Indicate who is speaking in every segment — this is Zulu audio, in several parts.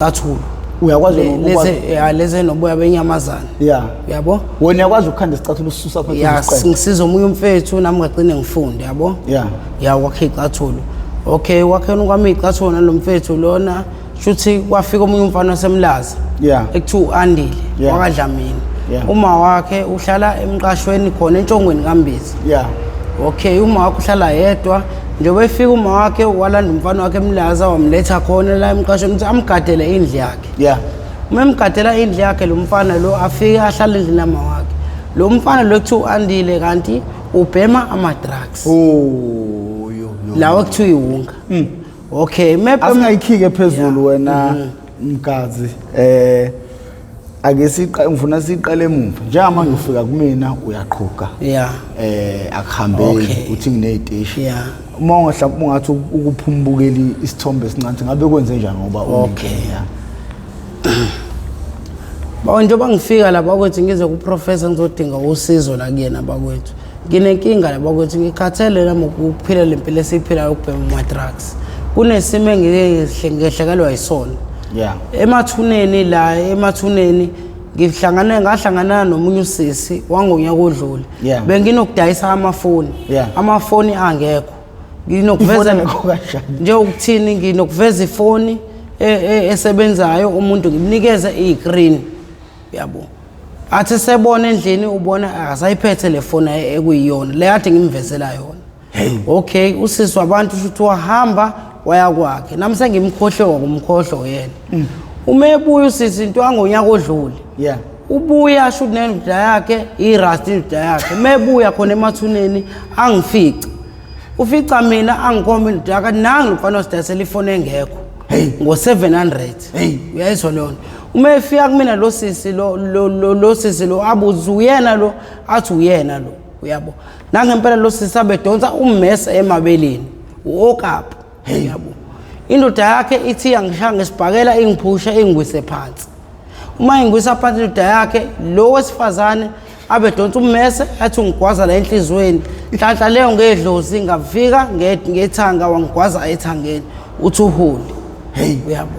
Speaker 1: Cathulo.
Speaker 2: Uyakwazi
Speaker 1: Lezi, ya, lezi noboya benyamazane.
Speaker 2: Yeah.
Speaker 1: Yabo?
Speaker 2: Wena uyakwazi ukukhanda isicathulo usisusa phansi
Speaker 1: Ya,
Speaker 2: usiqede.
Speaker 1: ngisiza omunye umfethu nami ngagcine ngifunde, yabo?
Speaker 2: Yeah.
Speaker 1: Ya, wakhe icathulo. Okay, wakhena kwami icathulo nalo mfethu lona shuthi kwafika omunye umfana wasemlaza.
Speaker 2: Yeah.
Speaker 1: Ekuthiwa uAndile
Speaker 2: Yeah.
Speaker 1: wakadlamini.
Speaker 2: Yeah.
Speaker 1: Uma wakhe uhlala emqashweni khona entshongweni kaMbizi.
Speaker 2: Yeah.
Speaker 1: Okay, uma wakhe uhlala yedwa. Njengoba efika uma wakhe walanda umfana wakhe emlaza wamletha khona la emqashweni ukuthi amgadele indlu yakhe.
Speaker 2: Yeah.
Speaker 1: Uma emgadela indlu yakhe lo mfana lo afike ahlale endlini yama wakhe. Lo mfana lo kuthiwa u-Andile kanti ubhema ama-drugs.
Speaker 2: Oh, yo yo.
Speaker 1: Lawa kuthiwa iwunga. Okay, mebhema
Speaker 2: Asingayikhike phezulu wena Mgazi. Ake siqa ngifuna siqale emuva. Njengamanje ufika kumina uyaqhuga.
Speaker 1: Yeah.
Speaker 2: Akuhambeki uthi ngineziteshi.
Speaker 1: Yeah.
Speaker 2: Uma ungahlawumbe ungathi ukuphumbukeli isithombe esincane ngabe kwenze njani ngoba
Speaker 1: Okay. Bawo, njengoba ngifika la bakwethu ngize kuprofessor ngizodinga usizo la kuyena bakwethu. Nginenkinga la bakwethu, ngikhathele nami ukuphila le mpilo esiyiphilayo ukubhema ama-drugs. Kunesimo engike ngehlekelwa yisona.
Speaker 2: Yeah.
Speaker 1: Emathuneni la, emathuneni ngihlangane ngahlangana nomunye usisi wangonyaka odlule.
Speaker 2: Yeah.
Speaker 1: Benginokudayisa amafoni.
Speaker 2: Yeah.
Speaker 1: Amafoni angekho. Nginokuveza
Speaker 2: Ifoni engekho kanjani?
Speaker 1: Nje ukuthini, nginokuveza ifoni esebenzayo umuntu ngimnikeze i-screen. Yabo. Athi sebona endlini ubona akasayiphethe le foni ekuyiyona le kade ngimvezela yona.
Speaker 2: Hey.
Speaker 1: Okay, usisi wabantu futhi wahamba waya kwakhe. Nami sengimkhohle wakumkhohlo yena. Uma ebuya usisi into angonyaka odlule.
Speaker 2: Yeah.
Speaker 1: Ubuya shuthi nendoda yakhe, irust indoda yakhe. Uma ebuya khona emathuneni angifice. Ufica mina angikhomba indoda yakhe nangu mfana osidayisela ifoni engekho.
Speaker 2: Hey.
Speaker 1: Ngo 700.
Speaker 2: Hey.
Speaker 1: Uyayizwa leyo nto. Uma efika kumina lo sisi lo lo lo, lo sisi lo abuza uyena lo athi uyena lo. Uyabo. Nangempela lo sisi abedonsa ummese emabeleni. Uokap.
Speaker 2: Hey.
Speaker 1: Uyabo. Indoda yakhe ithi yangishaya ngesibhakela ingiphusha ingwise phansi. Uma ingwisa phansi indoda yakhe lo wesifazane abedonsa ummese athi ungigwaza la enhlizweni. Nhlanhla leyo ngedlozi ngafika ngethanga wangigwaza ethangeni uthi uholi.
Speaker 2: Hey.
Speaker 1: Uyabo.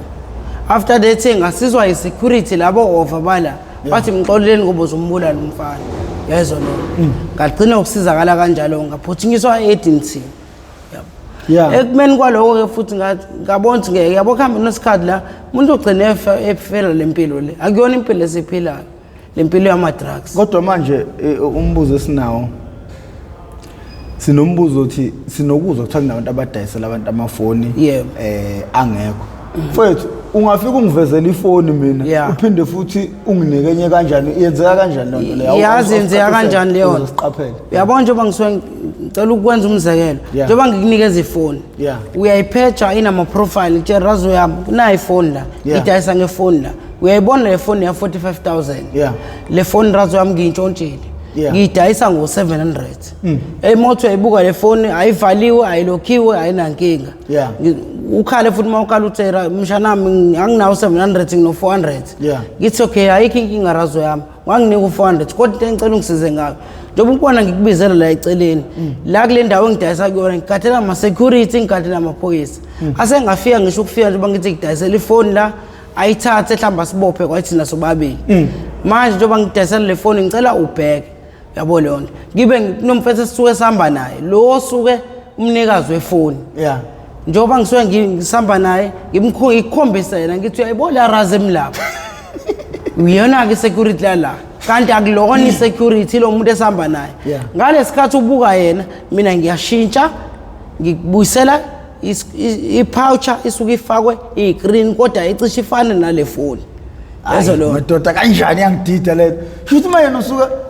Speaker 1: After that ngasizwa i-security labo over bala. Bathi mxoleleni ngoba uzombulala umfana. Yezwa lo. Ngagcina ukusizakala kanjalo ngaphuthunyiswa e-Addington. Yabo.
Speaker 2: Yeah.
Speaker 1: Ekumeni kwaloko ke futhi ngabona ukuthi ngeke yabo kuhambe nesikhathi la umuntu ugcine efela lempilo le. Akuyona impilo esiphilayo. Lempilo yama drugs.
Speaker 2: Kodwa manje umbuzo esinawo sinombuzo othi sinokuzwa kuthiwa kunabantu abadayisela abantu amafoni
Speaker 1: Yebo.
Speaker 2: Angekho. Mfowethu ungafika ungivezele ifoni mina
Speaker 1: Yeah.
Speaker 2: uphinde futhi unginike enye kanjani, yenzeka kanjani leyo nto leyo?
Speaker 1: Yazi yenzeka kanjani leyo nto?
Speaker 2: Uzoziqaphela.
Speaker 1: Uyabona njengoba ngisuke ngicela ukwenza umzekelo.
Speaker 2: Yeah.
Speaker 1: Njengoba ngikunikeza ifoni.
Speaker 2: Yeah.
Speaker 1: Uyayipheja inama profile ngitshela razo yami kunayo ifoni la.
Speaker 2: Yeah.
Speaker 1: Idayisa ngefoni la. Uyayibona le foni ya 45,000.
Speaker 2: Yeah.
Speaker 1: Le foni razo yami ngiyintshontshile.
Speaker 2: Yeah.
Speaker 1: Ngiyidayisa ngo 700. Emoto uyayibuka le foni ayivaliwe, ayilokhiwe, ayinankinga.
Speaker 2: Yeah.
Speaker 1: Ukhale futhi uma ukhala uthi mshana wami anginawo 700 ngino 400.
Speaker 2: Yeah.
Speaker 1: Ngithi okay ayikho inkinga razo yami. Wanginika u400 kodwa into engicela ungisize ngayo. Njengoba ukubona ngikubizela la eceleni. La kule ndawo engidayisa kuyona ngigathela ama security, ngigathela amaphoyisa. Asengafika ngisho ukufika njengoba ngithi ngidayisela ifoni la ayithathe mhlawumbe asibophe kwayithina sobabili. Manje njengoba ngidayisela le foni ngicela ubheke. Yabo leyo nto. Ngibe kunomfethu esisuke sihamba naye. Lo osuke umnikazi wefoni.
Speaker 2: Yeah.
Speaker 1: Njengoba ngisuke ngisihamba naye ngikukhombise yena ngithi uyayibona raze emlapha. Uyona ke security la la. Kanti akulona i-security lo muntu esihamba naye.
Speaker 2: Yeah.
Speaker 1: Ngalesikhathi ubuka yena mina ngiyashintsha ngikubuyisela i-poucher isuke ifakwe i-green kodwa icishe ifane nale foni. Yezo
Speaker 2: Ayi,
Speaker 1: lo.
Speaker 2: Madoda kanjani yangidida le. Shuthi manje yena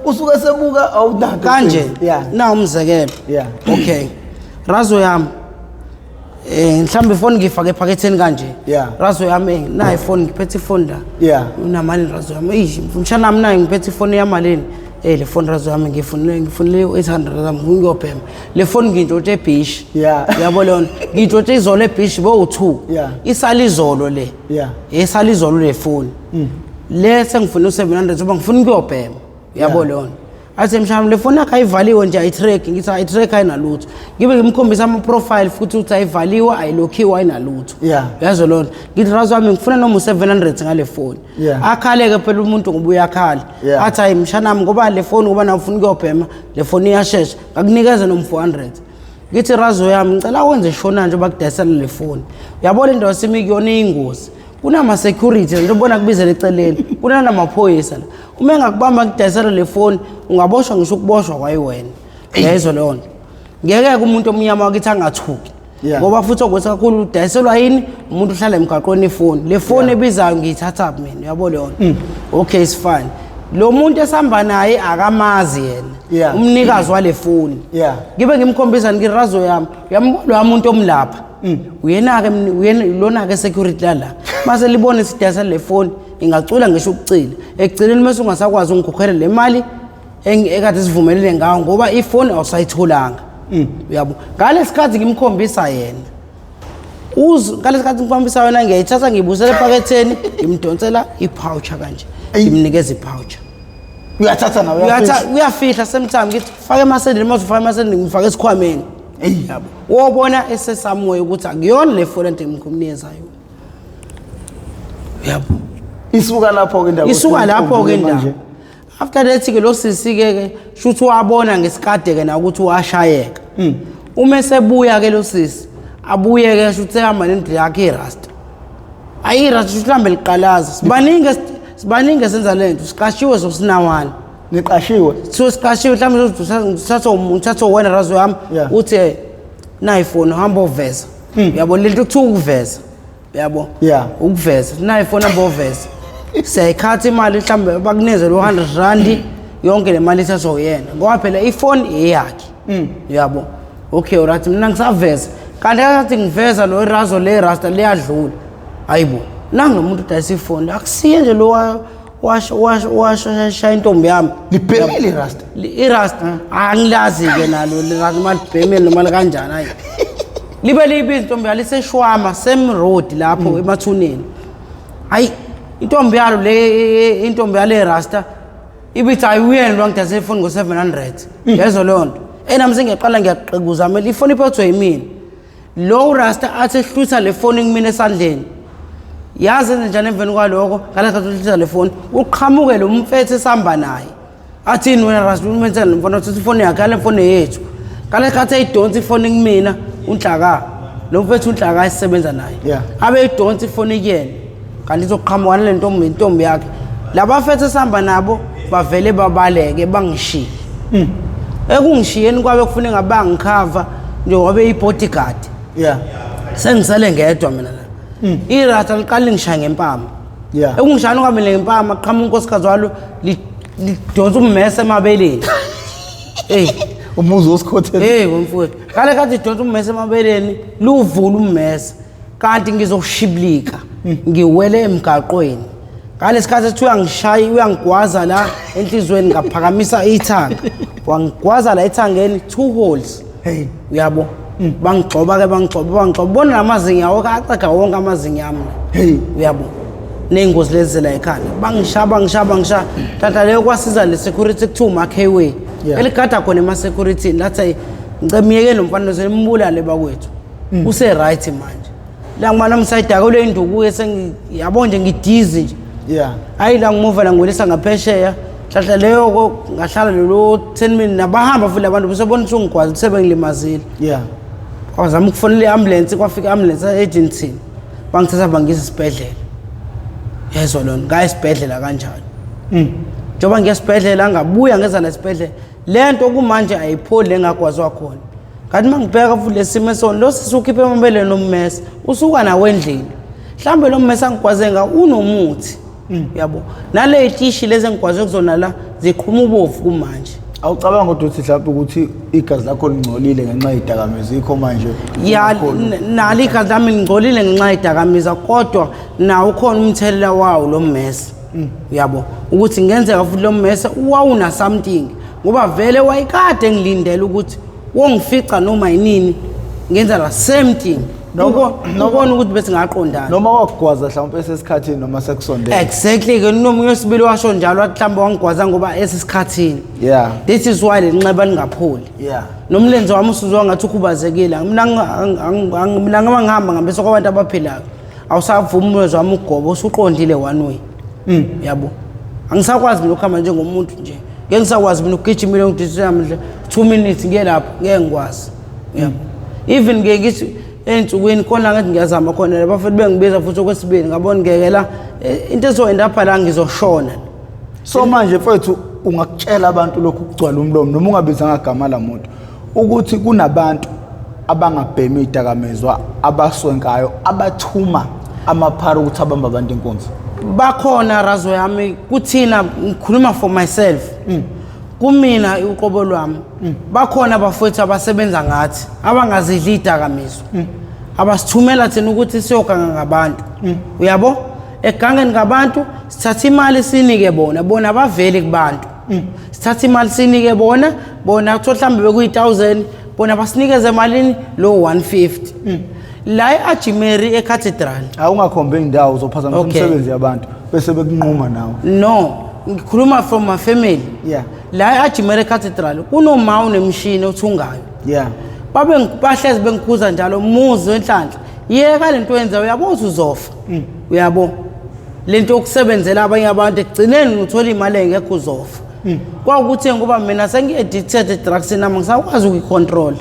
Speaker 2: usuke sebuka awunanto.
Speaker 1: Kanje.
Speaker 2: Yeah.
Speaker 1: Na umzekelo.
Speaker 2: Yeah.
Speaker 1: Okay. Razo yami. Mhlambe ifoni ngifake ephaketheni kanje.
Speaker 2: Yeah.
Speaker 1: Razo yami nayi ifoni ngiphethe ifoni la.
Speaker 2: Yeah.
Speaker 1: Unamali razo yami. Eish mshana wami nayi ngiphethe ifoni yamalini. Le phone razo yami ngifunile 800 rand ngiyobhema. Le phone ngintshontshe ebeach.
Speaker 2: Yeah.
Speaker 1: Yabo leyo nto. Ngintshontshe izolo ebeach bo 2.
Speaker 2: Yeah.
Speaker 1: Isala izolo le.
Speaker 2: Yeah.
Speaker 1: Isala izolo le phone. Le sengifuna u700 ngoba ngifuna ukuyobhema. Yabo
Speaker 2: Yeah.
Speaker 1: leyo nto. Athi, "Mshana, le foni yakho ayivaliwe nje, ayi-track." Ngithi, "Ayi-track, ayinalutho." Ngibe ngimkhombisa ama-profile futhi ukuthi ayivaliwe, ayilokhiwe, ayinalutho. Yazo loo nto. Ngithi, "Razo wami, ngifuna noma u-700 ngale foni." Akhale-ke phela umuntu ngoba uyakhala. Athi, "Hayi mshanami, ngoba le foni, ngoba nawe ufuna ukuyobhema, le foni iyashesha, ngakunikeza noma 400." Ngithi, "Razo yami, ngicela wenze shona nje bakudayisela le foni. Uyabona indawo esimi kuyona iyingozi, kunama-security nje, ubona kubizela eceleni, kunanamaphoyisa la. Uma engakubamba kudayisela le foni, ungaboshwa, ngisho ukuboshwa kwayiwena." Uyayizwa leyo nto? Ngeke-ke umuntu omnyama wakithi angathuki. Ngoba futhi okwethu kakhulu udayiselwa yini umuntu uhlala emgaqweni ifoni, le foni ebizayo ngiyithathaphi mina? Uyabo leyo nto? Okay, it's fine. Lo muntu esihamba naye akamazi yena umnikazi wale foni. Ngibe ngimkhombisa, ngirazo yami, uyambona loya muntu omlapha, uyena-ke uyena lona-ke security lala. Mase libone sidayisa le foni, ingacula ngisho ukucila ekugcineni, mase ungasakwazi ungikhokhela le mali ekade sivumelene ngayo, ngoba ifoni awusayitholanga. Uyabo, ngalesi khathi ngimkhombisa yena, ngalesi khathi ngimkhombisa yena, ngiyayithatha ngiyibusela ephaketheni, ngimdonsela i-pouch kanje. Ngimnikeza i-pouch.
Speaker 2: Uyathatha nawe?
Speaker 1: Uyatha, uyafihla. Same time ngithi, "Faka emasendeni." Uma ufaka emasendeni, ngimfake esikhwameni. Yabo, wobona esesamoya ukuthi akuyona le foni ento engimkhumniyezayo, yabo.
Speaker 2: Isuka lapho-ke indaba.
Speaker 1: Isuka lapho-ke indaba.
Speaker 2: Manje.
Speaker 1: After that-ke, lo sisi-ke ke shuthi wabona ngesikade-ke na ukuthi washayeka. Uma esebuya-ke lo sisi, abuye-ke shuthi sehamba nendlu yakhe irasta, ayi irasta shuthi mhlawumbe liqalaza. Sibaningi esenza le nto, siqashiwe sosinawana.
Speaker 2: Niqashiwe?
Speaker 1: So siqashiwe, mhlawumbe uthathwe wena razo yami, uthi, "Nayi ifoni, hamba oveza." Uyabo lento kuthiwa ukuveza, uyabo? Ukuveza, "Nayi ifoni, hamba oveza." Siyayikhatha imali, mhlawumbe bakuneze lo 100 rand, yonke le mali ithathwa uyena, ngoba phela ifoni eyakhe, uyabo? Okay, alright, mina ngisaveza, kanti akathi ngiveza lo razo, le rasta liyadlula. Hayibo, nangu lo muntu udayisa ifoni, akusiye nje lo washaya intombi yami?
Speaker 2: Libhemile irasta?
Speaker 1: Irasta angilazi-ke nalo lirasta, noma libhemile noma likanjani. Hayi, libe liyibiza intombi yalo, iseshwama same road lapho emathuneni. Hayi, intombi yalo le, intombi yale rasta ibithi, "Hayi, uyena lo angidayisela ifoni ngo-700." Yezwa leyo nto? Enami sengiyaqala ngiyaqekuzamela ifoni iphethwe yimina. Lo rasta athi ehlutha le foni kumina esandleni, yazi enze njani emveni kwalokho? Ngalesikhathi uhlutha le foni, uqhamuke lo mfethu esihamba naye, athini, "Wena rasta, umenzela lo mfana uthatha ifoni yakhe, ale foni yethu." Ngalesikhathi eyidonsa ifoni kumina, unhlaka lo mfethu, unhlaka esisebenza naye, abe eyidonsa ifoni kuyena, kanti izoqhamuka nale ntombi, intombi yakhe. Laba fethu esihamba nabo bavele babaleke, bangishiye. Ekungishiyeni kwabe kufuneka ngabe bangikhava njengoba beyi-bodyguard. Sengisele ngedwa mina la. Irasta liqala lingishaya ngempama. Ekungishayani kwami ngempama, qhamuka unkosikazi walo, lidonsa ummese emabeleni. Eyi.
Speaker 2: Umuzi wosikhotheni.
Speaker 1: Hey mfowethu, kale kathi idonsa ummese emabeleni, luvula ummese, kanti ngizoshibilika ngiwele emgaqweni. Ngalesi khathi ethi uyangishaya, uyangigwaza la enhliziyweni, ngaphakamisa ithanga, wangigwaza la ethangeni, two holes. Uyabo, bangigxoba ke, bangigxoba, bangigxoba, bona lamazinyo awo axega wonke amazinyo ami la. Uyabo, ney'ngozi lezi la ekhanda, bangishaya, bangishaya, bangishaya. Tata leyo kwasiza le security kuthiwa umakhiwe, eligada khona ema-security, lathi, "Ayi, ngicela myekeni lo mfana, senimbulale bakwethu, use-right manje." La ngibana msayidaka kule induku yabo nje, ngidizi nje. Hayi, la ngimuva la ngiwelisa ngaphesheya. Hlahla leyo ngahlala lelo 10 minutes, nabahamba futhi labantu besebona ukuthi ungigwazi, sebengilimazile. Wazama ukufonela i-ambulance, kwafika i-ambulance agency, bangithatha bangisa esibhedlela. Yezwa lona, ngaya esibhedlela kanjalo. Njengoba ngiya esibhedlela, ngabuya ngeza nesibhedlela, le nto kumanje ayipholi engagwazwa khona. Kanti uma ngibheka futhi lesimo esona, lo sisi ukhiphe emabeleni ummese, usuka nawo endlini, mhlawumbe lo mmese angigwaze ngawo unomuthi, yabo, nale y'tishi lezi engigwaze kuzona la ziqhuma ubovu kumanje.
Speaker 2: Awucabanga kodwa ukuthi mhlawumbe ukuthi igazi lakho lingcolile ngenxa yey'dakamizwa, yikho manje
Speaker 1: Ya.
Speaker 2: ungakhoni?
Speaker 1: Nalo igazi lami lingcolile ngenxa yedakamizwa, kodwa nawo ukhona umthelela wawo lo mmese, uyabo, ukuthi kungenzeka futhi lo mmese wawuna something, ngoba vele wayekade ngilindele ukuthi wongifica noma yinini ngenza la same thing. Ubona ukuthi bese ngaqondana.
Speaker 2: Noma wakugwaza mhlawumbe esesikhathini noma sekusondele.
Speaker 1: Exactly ke, nomunye wesibili washo njalo, wathi mhlawumbe wangigwaza ngoba esesikhathini. This is why le nxeba lingapholi. Nomlenze wami usuzwa ngathi ukhubazekile. Mina mina ngama ngihamba ngihambisa kwabantu abaphilayo. Awusavumi umlenze wami ugoba, usuqondile one way. Yabo. Angisakwazi mina ukuhamba njengomuntu nje. Ngeke ngisakwazi mina ukugijima ngidisana nje 2 minutes ngiye lapho, ngeke ngikwazi. Yabo. Even ngeke ngithi ey'nsukwini khona ngathi ngiyazama khona laba futhi bengibiza futhi okwesibili, ngabona ngeke la, into ezo-end up la ngizoshona.
Speaker 2: So manje mfowethu, ungakutshela abantu lokhu kugcwala umlomo noma ungabizanga gama lamuntu ukuthi kunabantu abangabhemi idakamizwa, abaswenkayo, abathuma amaphara ukuthi abambe abantu inkunzi?
Speaker 1: Bakhona, razo yami. Kuthina, ngikhuluma for myself, kumina uqobo lwami, bakhona abafowethu abasebenza ngathi abangazidli idakamizwa, abasithumela thina ukuthi siyoganga ngabantu, uyabo, egangeni ngabantu. Sithatha imali sinike bona, bona abaveli kubantu. Sithatha imali sinike bona, bona kuthiwa mhlawumbe bekuyi-1000, bona basinikeze malini lo 150 la e-Ajimeri eCathedral.
Speaker 2: Awungakhombi indawo, uzophazamisa umsebenzi yabantu bese bekunquma nawe.
Speaker 1: No, ngikhuluma from my family. La e-Ajimeri eCathedral kunoma unemshini othungayo. Babe bahlezi bengikhuza njalo, muzi wenhlanhla, yeka lento yenzayo, uyabo ukuthi uzofa, uyabo lento yokusebenzela abanye abantu, ekugcineni uthola imali engekho, uzofa. Kwawukuthi ngoba mina sengi-addicted e-drugsini nami ngisakwazi ukuyi-control,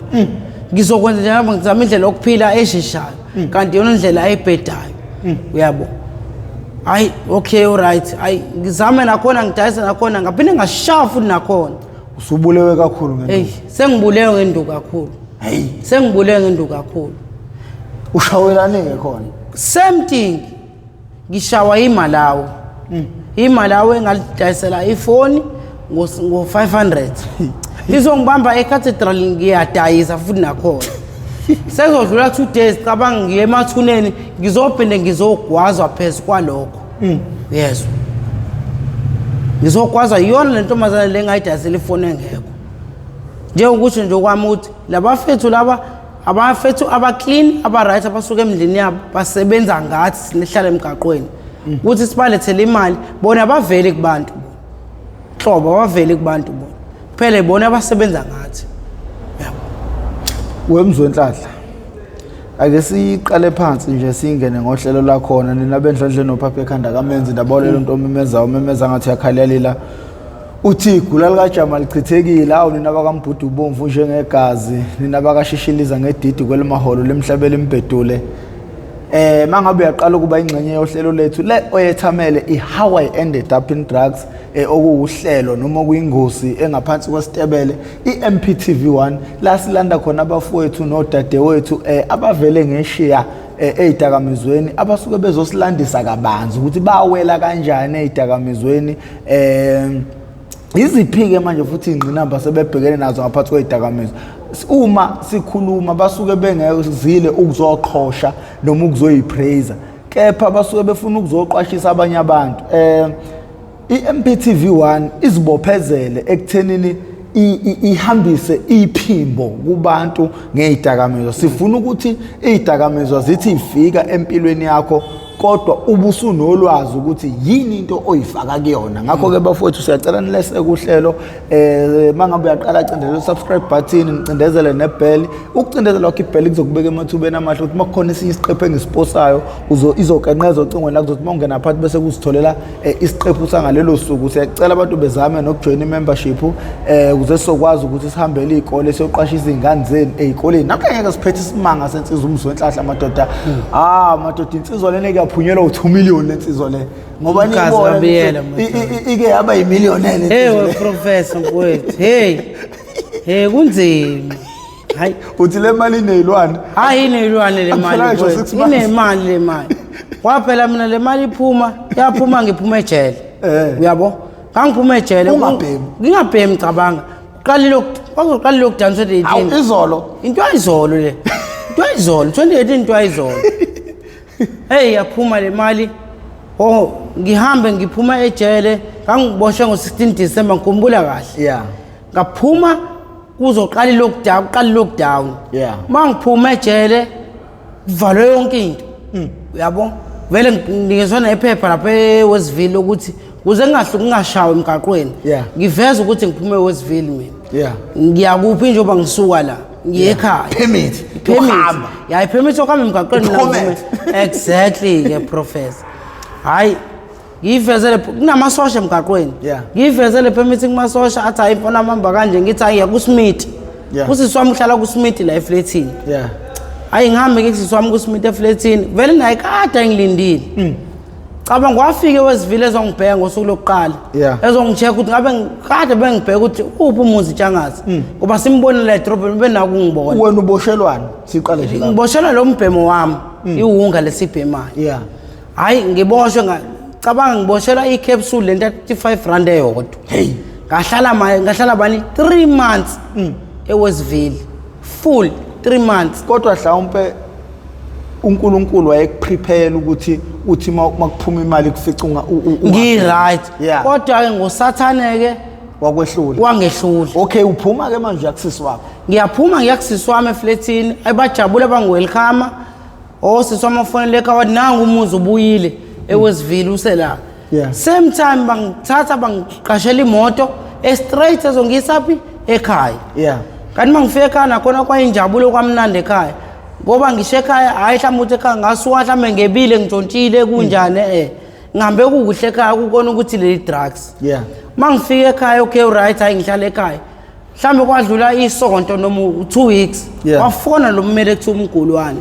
Speaker 1: ngizokwenza njalo, ngizama indlela yokuphila esheshayo, kanti yona indlela ebhedayo, uyabo. Hayi, okay, alright, hayi, ngizame nakhona, ngidayise nakhona, ngaphinde ngashaya futhi nakhona.
Speaker 2: Usubulewe kakhulu ngenduku.
Speaker 1: Eyi, sengibulewe ngenduku kakhulu.
Speaker 2: Hey.
Speaker 1: Sengibulewe ngenduku kakhulu.
Speaker 2: Ushawelane-ke khona?
Speaker 1: Same thing, ngishawa iMalawi, iMalawi engalidayisela ifoni ngo-500, izongibamba eCathedral, ngiyadayisa futhi nakhona. Sezodlula 2 days, cabanga, ngiye emathuneni, ngizophinde ngizogwazwa phezu kwalokho, yezwa, ngizogwazwa yiyona le ntombazane le ngayidayisela ifoni engekho. Njengokusho nje kwami ukuthi labafethu laba, abafethu aba-clean, aba-right, abasuka emndlini yabo, basebenza ngathi sinehlala emgaqweni ukuthi sibalethele imali. Bona abaveli kubantu nhlobo, abaveli kubantu bona, kuphela bona abasebenza ngathi, yabo.
Speaker 2: Wemzwenhlahla, ake siqale phansi nje, singene ngohlelo lakhona. Nina bendlondle nophapha ekhanda kamenzi ndabona le nto omemezayo, umemeza ngathi uyakhalalila, uthi igula likajama lichithekile. Awu nina bakambhudu ubomvu njengegazi, nina bakashishiliza ngedidi kwelimaholo lemhlabela imbhedule. Mangabe uyaqala ukuba ingxenye yohlelo lethu le oyethamele i-How I Ended Up in Drugs, okuwuhlelo noma okuyingosi engaphansi kwesitebele i-MPTV1, la silanda khona abafowethu nodadewethu abavele ngeshiya ey'dakamizweni, abasuke bezosilandisa kabanzi ukuthi bawela kanjani ey'dakamizweni, iziphi-ke manje futhi iy'ngqinamba sebebhekene nazo ngaphansi kwey'dakamizwa. Uma sikhuluma basuke bengezile ukuzoqhosha noma ukuzoyipraise, kepha basuke befuna ukuzoqwashisa abanye abantu. I-MPTV1 izibophezele ekuthenini ihambise iphimbo kubantu ngey'dakamizwa. Sifuna ukuthi iy'dakamizwa zithi ifika empilweni yakho kodwa ubusunolwazi ukuthi yini into oyifaka kuyona. Ngakho-ke bafowethu, siyacela nileseke uhlelo. Mangabe uyaqala, cindezela u-subscribe button, nicindezele nebell. Ukucindezela kwakho ibell kuzokubeka emathubeni amahle ukuthi uma kukhona esinye isiqephu engisiposayo izokenqeza ocingweni lakho, kuzothi uma ungena phakathi bese kuzitholela isiqephu sangalelo suku. Siyacela abantu bezame nokujoyina i-membership ukuze sizokwazi ukuthi sihambele iy'kole, siyoqwashisa iy'ngane zenu ey'koleni. Namhlanje ngeke siphethe isimanga sensizwa umzwenhlahla, madoda. Ah madoda, insizwa lena ikuyaphunyelwa u-2 million lensizwa le, ngoba
Speaker 1: Umkazi
Speaker 2: niyibona
Speaker 1: kaBiyela,
Speaker 2: ike yaba yimillionaire
Speaker 1: Hey.
Speaker 2: lensizwa le.
Speaker 1: Professor mfowethu, hey hey, kunzima, hayi.
Speaker 2: Uthi le mali iney'lwane.
Speaker 1: Hayi, ineyilwane le mali.
Speaker 2: Akuphelanga ngisho
Speaker 1: Mfowethu.
Speaker 2: 6 months.
Speaker 1: Inemali le mali. Kwaphela mina le mali iphuma, yaphuma ngiphuma ejele. Uyabo, ngangiphuma ejele.
Speaker 2: Ungabhemi.
Speaker 1: Ngingabhemi, cabanga, kuqalile kwakuzoqala i-lockdown 2018.
Speaker 2: Awu, izolo.
Speaker 1: Into ayizolo le, into ayizolo 2018, into ayizolo. Hey, yaphuma le mali. Oh, ngihambe ngiphuma ejele, ngangiboshwe ngo-16 December, ngikhumbula kahle. Ngaphuma kuzoqala i-lockdown, kuqala i-lockdown. Uma ngiphuma ejele Kuvalwe yonke into. Uyabo? Vele nginikezwe nephepha lapha eWestville ukuthi kuze ngingahluki ngingashawa emgaqweni. Ngiveze ukuthi ngiphume eWestville mina. Ngiyakuphi njengoba ngisuka la? Ngiye ekhaya.
Speaker 2: Permit.
Speaker 1: Permit.
Speaker 2: Yokuhamba.
Speaker 1: Ya, i-permit yokuhamba emgaqweni mina
Speaker 2: I-permit.
Speaker 1: Exactly ke professor. Hayi ngiyivezele kunamasosha emgaqweni. Ngiyivezele permit kumasosha athi hayi mfana hamba kanje ngithi hayi ngiya kuSmith. Usisi wami uhlala kuSmith la eflatini. Hayi ngihambe ke kusisi wami kuSmith eflatini. Vele naye kade engilindile. Cabanga wafika eWestville ezongibheka ngosuku lokuqala. Ezongicheck ukuthi ngabe kade bengibheka ukuthi uphi umuzi Ntshangase. Ngoba simbonile la edrobheni benako ungibona.
Speaker 2: Wena uboshelwani? Siqale nje lapho.
Speaker 1: Ngiboshelwa lo mbhemo wami, iwunga lesibhemayo. Hayi ngiboshwe nga cabanga ngiboshelwa i-capsule lento ya 35 rand eyodwa.
Speaker 2: Hey.
Speaker 1: Ngahlala ngahlala bani 3 months eWestville. Full 3 months.
Speaker 2: Kodwa mhlawumbe uNkulunkulu wayekuprepare ukuthi uthi makuphuma imali kufica
Speaker 1: ngi-right. Kodwa ke ngoSathane ke
Speaker 2: wakwehlula.
Speaker 1: Wangehlula.
Speaker 2: Okay, uphuma ke manje uyakusisi wakho.
Speaker 1: Ngiyaphuma ngiyakusisi wami eflatini, ayibajabule bangiwelcome. Oh sisi wami afonele ekhaya wathi nangu umuzi ubuyile eWestville usela. Same time bangithatha bangiqashela imoto e straight ezongiyisaphi ekhaya. Kanti mangifika ekhaya nakhona kwayinjabulo kwamnandi ekhaya. Ngoba ngisho ekhaya hayi mhlawumbe uthi ekhaya ngasuka mhlawumbe ngebile ngishontshile kunjani Ngihambe kukuhle ekhaya kukona ukuthi leli drugs. Mangifika ekhaya okay right hayi ngihlala ekhaya. Mhlawumbe kwadlula isonto noma 2 weeks. Wafona lo mmele kuthiwa umgulwane.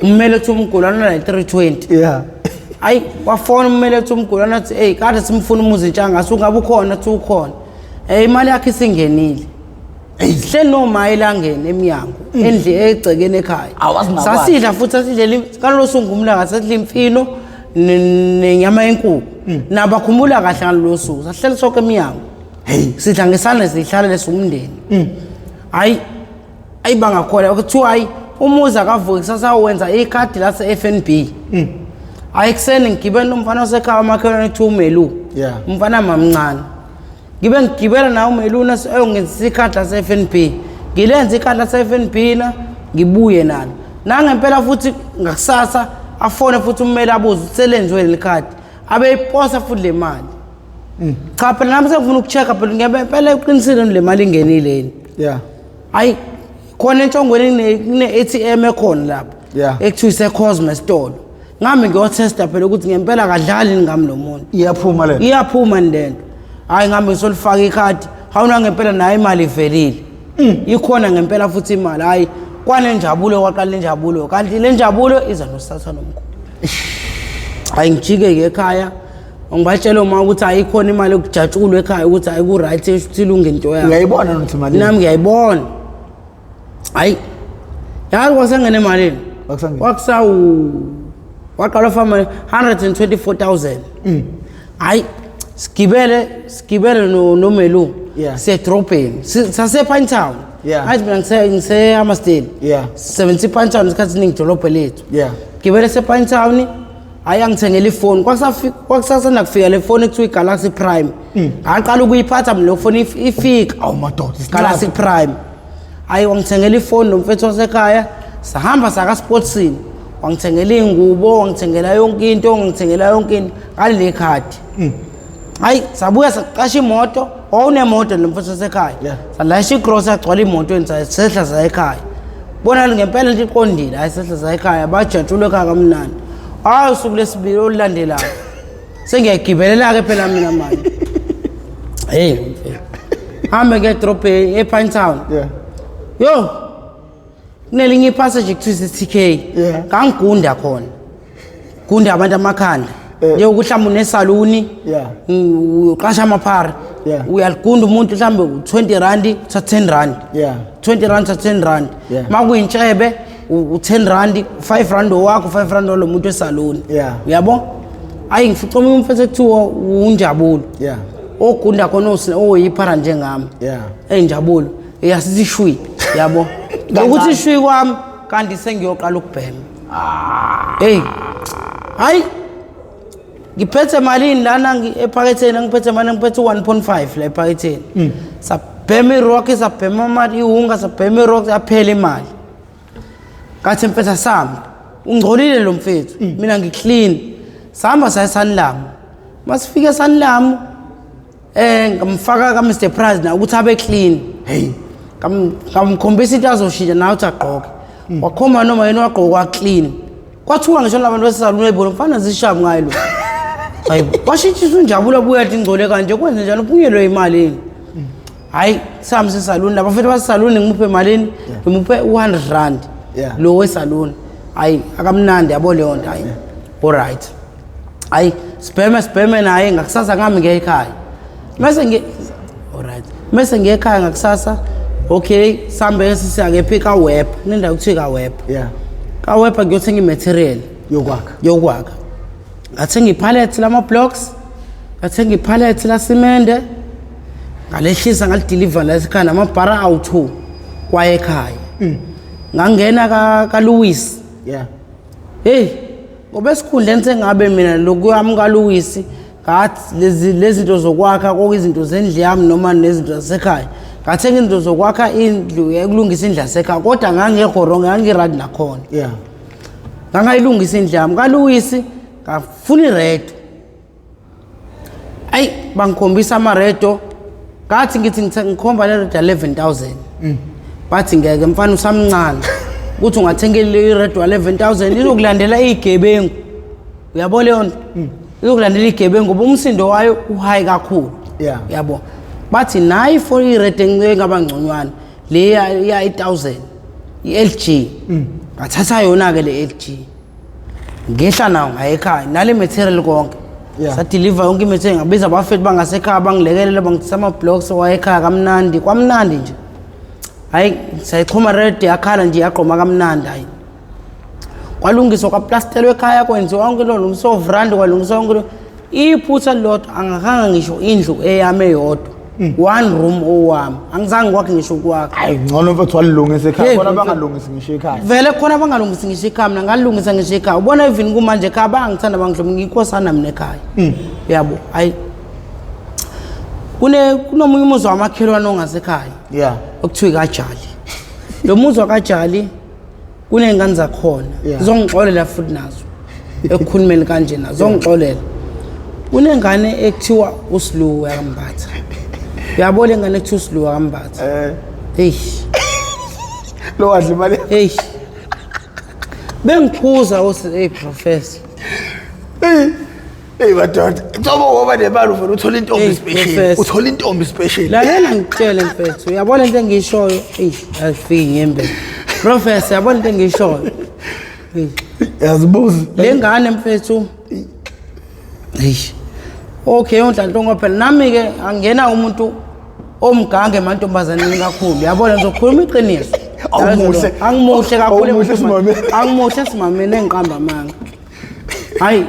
Speaker 1: Ummele kuthiwa umgulwane una 320. Hayi wafona ummele kuthiwa umgulwane athi hey kade simfuna umuzi Ntshangase ungabe ukhona athi ukhona. Imali yakhe isingenile. Sihleli noma elangeni emnyango endli egcekeni ekhaya. Sasidla futhi sasidlela kalolo suku ngumlanga sasidla imfino nenyama yenkukhu. Nabakhumbula kahle ngalolo suku sahleli sonke emnyango. Sidla ngesandla sihlala lesumndeni. Hayi ayibangakhola kuthiwa hayi umuzi akavuki kusasa wenza ikhadi lase FNB. Hayi kuseni ngigibele nomfana osekhaya umakhelwane kuthiwa uMelu. Umfana mamncane. Ngibe ngigibela nawe uMeluna ayongenzisa ikhadi lase FNB. Ngilenze ikhadi lase FNB na ngibuye nalo. Nangempela futhi ngakusasa afone futhi ummeli abuze ukuthi selenziwe leli khadi. Abeyiposa futhi le mali. Cha phela nami sengifuna ukucheck-a phela ngempela iqinisile le mali ingenile yini. Hayi khona entshongweni kune-ATM ekhona lapha. Ekuthiwa iseCosmo esitolo. Ngami ngiyotesta phela ukuthi ngempela akadlali ngami lo muntu.
Speaker 2: Iyaphuma le.
Speaker 1: Iyaphuma lento. Hayi ngami ngisolifaka ikhadi. Hawuna ngempela nayo imali ivelile. Ikhona ngempela futhi imali. Hayi kwanenjabulo kwaqala injabulo. Kanti le njabulo iza noSathane omkhulu. Hayi ngijike ke ekhaya. Ngibatshela uma ukuthi ayikhona imali yokujatshulwa ekhaya ukuthi hayi ku right ukuthi ilunge into yakho.
Speaker 2: Uyayibona nokuthi imali.
Speaker 1: Nami ngiyayibona. Hayi. Yazi kwasengene emalini. Kwakusawu waqala fama 124,000. Hayi sigibele noMelu. Sisedrobheni. Sase Pine Town. Hayi mina ngise Hammersdale. 70 Pine Town isikhathi esiningi idolobha lethu. Gibele se Pine Town. Hayi angithengele ifoni. Kwakusasanda kufika le phone ekuthiwa iGalaxy Prime. Ngaqala ukuyiphatha mina le phone ifika.
Speaker 2: Awu madoda,
Speaker 1: Galaxy Prime. Hayi wangithengela ifoni nomfethu wasekhaya. Sahamba saka Sportsini. Wangithengela ingubo, wangithengela yonke into, wangithengela yonke into ngaleli khadi. Hayi sabuya saqasha imoto, wawunemoto nomfethu wasekhaya. Salayisha igrosa yagcwala imoto sehla saya ekhaya. Bona ngempela into iqondile, hayi sehla saya ekhaya, bajatshulwe ekhaya kamnandi. Hayi usuku lesibili olulandelayo. Sengiyagibelela ke phela mina manje. Hey mfethu. Hambe ngedrobheni ePine Town. Yo. Kunelinye ipassage kuthiwa ise-TK. Ngangigunda khona. Gunda abantu amakhanda. Njengokuthi mhlawumbe unesaluni. Uqasha amaphara. Uyaligunda umuntu mhlawumbe u-20 rand, uthatha 10 rand. 20 rand, uthatha 10 rand. Makuyintshebe u-10 rand, 5 rand owakho, 5 rand walo muntu esaluni. Uyabo? Hayi ngifica omunye umfethu ekuthiwa uNjabulo. Ogunda khona oyiphara njengami. Enjabulo. Yasithi shwi, yabo. Ukuthi shwi kwami kanti sengiyoqala ukubhema. Hey. Hayi. Ngiphethe malini lana ephaketheni, ngiphethe mali, ngiphethe 1.5 la ephaketheni. Sabhema irock, sabhema imali, iwunga, sabhema irock, yaphela imali. Ngathi mfethu asambe. Ungcolile lo mfethu. Mina ngiclean. Sahamba saya Sanlam. Masifika eSanlam ngamfaka ka Mr Price na ukuthi abe clean.
Speaker 2: Hey.
Speaker 1: Ngamkhombisa into azoshintsha nawe uthi agqoke. Wakhomba noma yena wagqoka wa clean. Kwathuka ngisho labantu besaluni bebona mfana zishabu ngayo lo. Hayibo, washintsha unjabulo abuya athi ingcole kanje kwenze njani uphunyelwe imali yini? Hayi, sihamba sesaluni labafethu basesaluni ngimuphe malini? Ngimuphe u100 rand. Lo wesaluni. Hayi, akamnandi yabo leyo nto hayi. All right. Hayi, sibheme naye ngakusasa ngami ngiye ekhaya. Mase ngi All right. Mase ngiye ekhaya ngakusasa okay, sambe sisiya kephi ka web, nendawo kuthiwa ka web. Ka web ngiyothenga imaterial
Speaker 2: Yokwakha.
Speaker 1: Yokwakha. Ngathenga ipallet lama blocks, ngathenga ipallet la simende, ngalehlisa ngalideliver la ekhaya namabhara awu2 kwaye ekhaya. Ngangena ka Louis. Hey, ngoba esikhundleni sengabe mina lokuyami ka Louis ngathi lezi zinto zokwakha kokuyizinto zendlu yami noma nezinto zasekhaya. Ngathenga izinto zokwakha indlu yokulungisa indlu yasekhaya kodwa ngangekho wrong, ngangiright nakhona. Ngangayilungisa indlu yami ka Louis ngafuna iredo. Ayi bangikhombisa amaredo ngathi ngithi ngikhomba le redo 11000. Bathi ngeke mfana usamncane ukuthi ungathenga iredo 11000 izokulandela izigebengu. Uyabo leyo nto? Izokulandela izigebengu ngoba umsindo wayo uhigh kakhulu. Uyabo. Bathi nayi for iredo engaba ngconywana le ya 1000 iLG. Ngathatha yona ke le LG. Ngehla nawo ngaye ekhaya nale material konke. Sadeliver yonke imaterial ngabiza abafethu bangasekhaya bangilekelela bangithisa ama blocks wayekhaya kamnandi kwamnandi nje. Hayi sayixhuma red yakhala nje yaqoma kamnandi hayi. Kwalungiswa kwaplasterwa ekhaya kwenziwa yonke lo lungiswa vrand kwalungiswa yonke lo. Iphutha lodwa angakhanga ngisho indlu eyami eyodwa. One room owami. Angizange kwakhe ngisho ukwakha.
Speaker 2: Hayi ngcono mfethu walungisa ekhaya
Speaker 1: Hey,
Speaker 2: khona
Speaker 1: mfethu.
Speaker 2: bangalungisi ngisho ekhaya.
Speaker 1: Vele khona bangalungisi ngisho ekhaya mina ngalungisa ngisho ekhaya. Ubona even kumanje ekhaya bangithanda bangihlobo ngiyinkosana mina ekhaya. Yabo hayi. Kunomunye umuzi wamakhelwane ongasekhaya. Okuthiwa kaJali. Lo muzi wakaJali kuney'ngane zakhona. Zongixolela futhi nazo. Ekukhulumeni kanje nazo zongixolela. Kunengane ekuthiwa uSiluwe kaMbatha. Uyabona le ngane ekuthiwa uSiluwe kaMbatha? Hey.
Speaker 2: Lo wadla imali.
Speaker 1: Hey. Bengiphuza uthi hey professor.
Speaker 2: Hey. Hey madoda, Ncobo ngoba nemali uvela uthola intombi
Speaker 1: Hey,
Speaker 2: special.
Speaker 1: Professor.
Speaker 2: Uthola intombi special.
Speaker 1: Lalela ngikutshele mfethu, uyabona into engiyishoyo? Hey, ayifiki ngembele. Professor, uyabona into engiyishoyo? Hey.
Speaker 2: Yazibuza.
Speaker 1: Le ngane mfethu. Hey. Okay, uNhlanhla phela nami ke angena umuntu omgange emantombazaneni kakhulu. Uyabona ngizokhuluma iqiniso.
Speaker 2: Awumuhle.
Speaker 1: Angimuhle kakhulu.
Speaker 2: Awumuhle simameni.
Speaker 1: Angimuhle simameni engiqamba amanga. Hayi,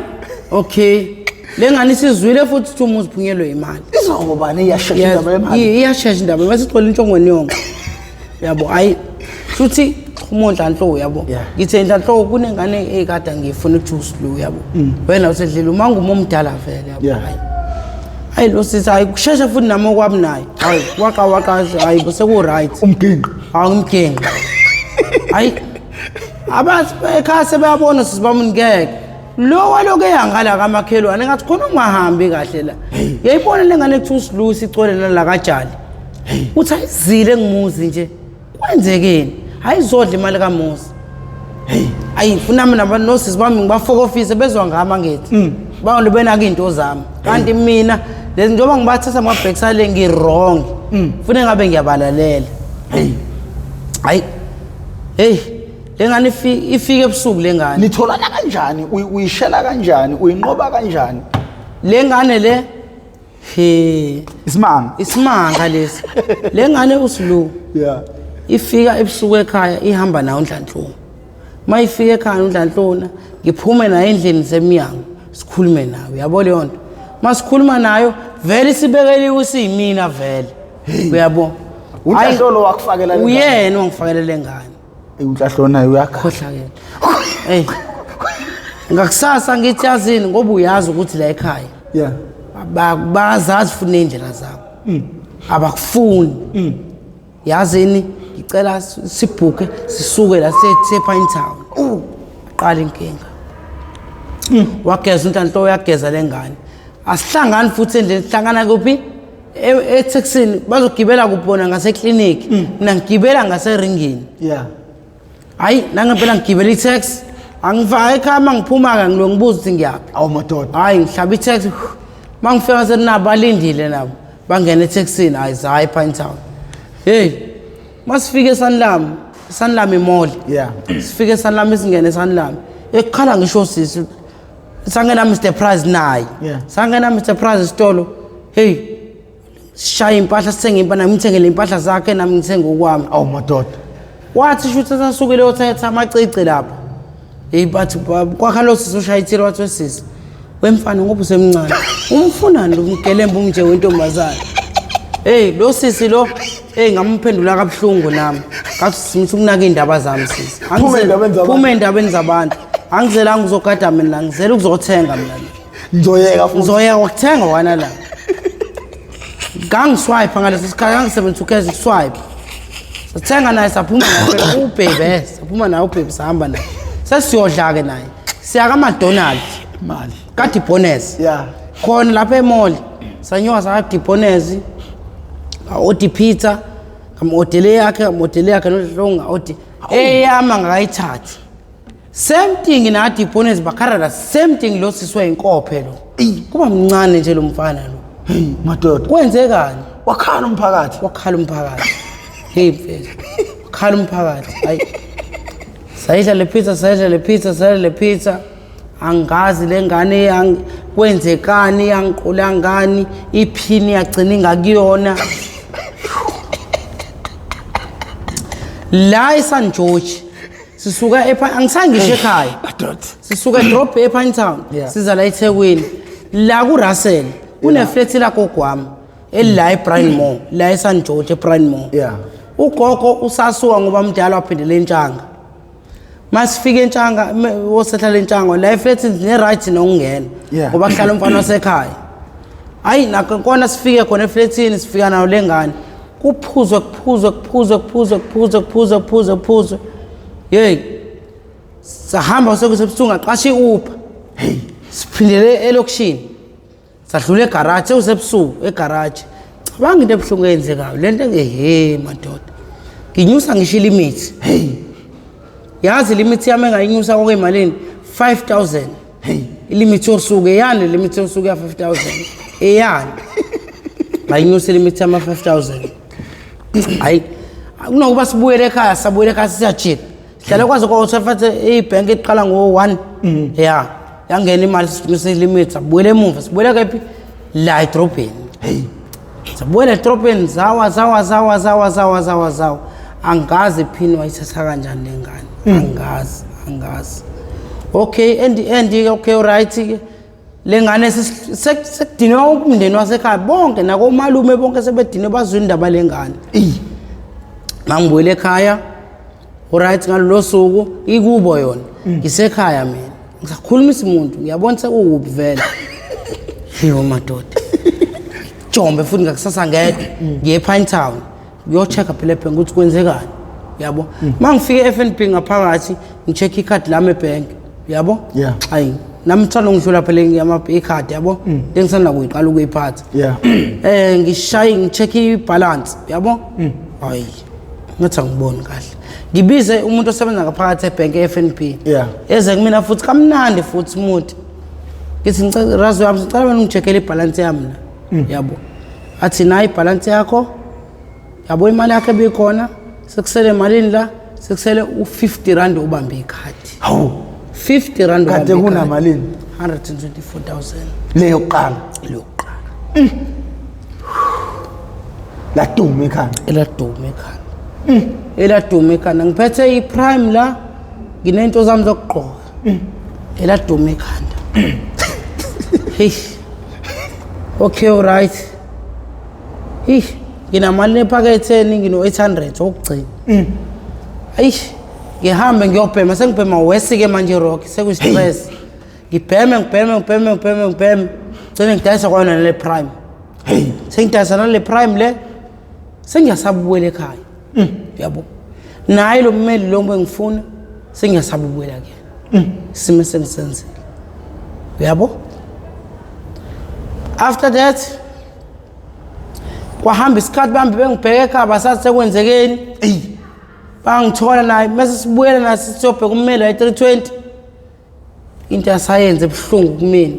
Speaker 1: okay. Le ngane isizwile futhi ukuthi umuzi uphunyelwe imali.
Speaker 2: Izongobani iyashesha indaba yemali.
Speaker 1: Iyashesha indaba bese igcwele intshongweni yonke. Yabo, hayi. Futhi xhuma uNhlanhla yabo. Ngithe Nhlanhla kunengane ekade ngifuna ukuthi uSilu yabo. Wena usedlela uma ngumuntu omdala vele yabo. Hayi. Hayi lo sisi hayi kusheshe futhi nami okwami naye. Hayi waqa waqa hayi bese ku right.
Speaker 2: Umginqi.
Speaker 1: Hayi umginqi. Hayi. Abathi ekhaya sebeyabona sisi bami ngeke. Lo walokhu eyangala kamakhelwane ngathi khona ungahambi kahle la. Uyayibona le ngane ekuthiwa uSilu sicole la kaJali. Uthi ayizile ngimuzi nje. Kwenzekeni? Ayizodla imali kaMuzi.
Speaker 2: Hey.
Speaker 1: Ayi ngifuna mina abantu nosisi bami ngibafokofise bezwa ngami angithi. Bantu benaka izinto zami. Kanti mina lezi njengoba ngibathatha amabhekisa le ngi wrong. Fune ngabe ngiyabalalela.
Speaker 2: Hey.
Speaker 1: Hayi. Hey, le ngane ifike ebusuku le ngane.
Speaker 2: Nitholana kanjani? Uyishela kanjani? Uyinqoba kanjani?
Speaker 1: Le ngane le he
Speaker 2: Isimanga.
Speaker 1: Isimanga lesi. Le ngane uSilu. Ifika ebusuku ekhaya ihamba nayo uNhlanhla. Mayifika ekhaya uNhlanhla ngiphume naye endlini semnyango sikhulume nayo. Uyabo leyo nto? Masikhuluma nayo vele isibekeliwe siyimina vele. Uyabo?
Speaker 2: uNhlanhla lo wakufakela le ngane.
Speaker 1: Uyena ongifakela le ngane.
Speaker 2: Ey, uNhlanhla naye uyakhohlakela.
Speaker 1: Hey. Ngakusasa ngithi yazini ngoba uyazi ukuthi la ekhaya. Bazazi futhi nendlela zabo. Abakufuni. Yazini Ngicela sibhuke sisuke la siye Pine Town. Qala inkinga. Wageza uNhlanhla, uyageza lengane. Asihlangani futhi endleleni, sihlangana kuphi? Etaxini bazogibela kubona ngaseklinikhi. Mina ngigibela ngaseringini. Hayi, nangempela ngigibela i-taxi. Angifaka ekhaya, uma ngiphuma-ke ngilo ngibuza ukuthi ngiyaphi.
Speaker 2: Awu madoda.
Speaker 1: Hayi, ngihlaba i-taxi. Uma ngifika senabo balindile nabo. Bangena etaxini, hayi zayi ePine Town. Hey, masifike eSanlam, Sanlam imall. Sifike eSanlam, singene eSanlam. Ekukhala ngisho sisi. Sangena Mr Price naye. Sangena Mr Price esitolo. Hey, sishaya impahla, sithenge impahla, nami ngithengele impahla zakhe, nami ngithenge okwami.
Speaker 2: Awu madoda.
Speaker 1: Wathi shuthi sasukile othatha amacici lapha. Hey, bathi kwakha lo sisi ushayithile, wathi wesisi. Wemfana ngoba usemncane. Umfunani lo mgelembe umnje wentombazane? Hey, lo sisi lo, hey, ngamphendula kabuhlungu nami. Ngathi simithi ukunaka indaba zami sisi.
Speaker 2: Phuma endabeni zabantu.
Speaker 1: Phuma endabeni zabantu. Angizelanga uzogada mina, ngizela ukuzothenga mina.
Speaker 2: Ngizoyeka futhi.
Speaker 1: Ngizoyeka ukuthenga wana la. Ngangiswipe ngaleso sikhathi, ngangisebenzisa ucash ukuswipe. Sathenga naye, saphuma naye ubhebe, saphuma naye ubhebe, sahamba naye. Sesiyodla ke naye. Siya ka McDonald's.
Speaker 2: Mali.
Speaker 1: Ka Dibonez. Khona lapha emall. Sanyuka sa Dibonez. Odi pizza, ngamodele yakhe, ngamodele yakhe nohlonga odi. Eyama ngakayithathi. Same thing na Dibonez bakharala, same thing lo siswe inkophe lo. Kuba mncane nje lo mfana lo.
Speaker 2: Hey madoda.
Speaker 1: Kwenzekani?
Speaker 2: Wakhala umphakathi.
Speaker 1: Wakhala umphakathi. Hey mfethu. Wakhala umphakathi. Hayi. Sayidla le pizza, sayidla le pizza, sayidla le pizza. Angazi le ngane kwenzekani, yangiqula ngani, iphini yagcina ingakuyona. La eSan George sisuka angisangisho ekhaya. Sisuka edrobheni ePine Town, siza la eThekwini. La kuRussell kuneflat la gogo wami elila eBrian Moore, la eSan George eBrian Moore. Ugogo usasuka ngoba mdala waphindela entshanga. Masifika entshanga, wosehlala entshanga la eflat ne right nokungena ngoba kuhlala umfana wasekhaya. Hayi nakona sifike khona eflatini, sifika nayo lengane. Kuphuzwe kuphuzwe kuphuzwe kuphuzwe kuphuzwe kuphuzwe kuphuzwe kuphuzwe. Hey, sahamba sekusebusuku ngaqasha iUber. Hey, siphindele elokishini. Sadlula egarage, sekusebusuku egarage. Cabanga into ebuhlungu eyenzekayo. Lento ehe madoda. Nginyusa ngisho limit.
Speaker 2: Hey.
Speaker 1: Yazi limit yami engayinyusa kokwemalini 5000.
Speaker 2: Hey.
Speaker 1: Ilimit yosuku eyani, limit yosuku ya 5000. Eyani. Ngayinyusa limit yami 5000. Hayi, kunokuba sibuyele ekhaya, sabuyele ekhaya siyajika. Sihlale kwaze kwawuthatha ibhenki iqala ngo-1. Yeah. Yangena imali sinyuse limit, sabuyele emuva, sibuyele kephi? La edrobheni.
Speaker 2: Hey.
Speaker 1: Sabuyele edrobheni, zawa zawa zawa zawa zawa zawa zawa. Angazi iphini wayithatha kanjani le ngane. Angazi, angazi. Okay, and okay right ke. Le ngane sekudinwe umndeni wasekhaya bonke nakomalume bonke sebedinwe bazwe indaba le ngane. Mangibuyele ekhaya. Right ngalolo suku ikubo yona. Ngisekhaya mina. Ngisakhulumisa umuntu, ngiyabona sekukubi vele. Yo madoda. Jombe futhi ngakusasa ngedwa ngiye ePine Town. Ngiyochecka phela ebhenki ukuthi kwenzekani. Yabo. Mangifike eFNB ngaphakathi ngicheck ikhadi lami ebhenki. Yabo? Hayi, nami ngithanda ngidlula phela ikhadi yabo. Lengisanda kuyiqala ukuyiphatha. Ngishaye ngicheck ibalance, yabo? Hayi. Ngathi angiboni kahle. Ngibize umuntu osebenza ngaphakathi ebhenki eFNB. Eze kumina futhi kamnandi futhi umuntu. Ngithi ngicela razo yami, ngicela wena ungicheckele ibalance yami la. Yabo. Athi nayi ibalance yakho. Yabo imali yakhe ebikhona, sekusele malini la? Sekusele u50 rand ubambe ikhadi.
Speaker 2: Hawu.
Speaker 1: 50 rand ubambe.
Speaker 2: Kade kunamalini?
Speaker 1: 124,000.
Speaker 2: Leyo kuqala.
Speaker 1: Leyo kuqala.
Speaker 2: Laduma ekhanda.
Speaker 1: Eladuma ekhanda. Eladuma ekhanda. Ngiphethe iprime la, nginento zami zokugqoka. Eladuma ekhanda. Hey. Okay, all right. Hey, nginamali ephaketheni, ngino 800 okugcina. Eish, ngihambe ngiyobhema, sengibhema wesi ke manje rock, sekuyi-stress. Ngibheme, ngibheme, ngibheme, ngibheme, ngibheme. Gcine ngidayisa kwayona nale prime.
Speaker 2: Hey.
Speaker 1: Sengidayisa nale prime le. Sengiyasabuyela ekhaya. Yabo, naye lo mmeli lo bengifuna sengiyasaba ukubuyela kuyena. Isimo sengisenzile, uyabo. After that kwahamba isikhathi, bambi bengibheke ekhaya, basathi sekwenzekeni.
Speaker 2: Eyi.
Speaker 1: Bangithola naye, mase sibuyela naye siyobheka ummeli waye 320. Into yasayenze ebuhlungu kumina,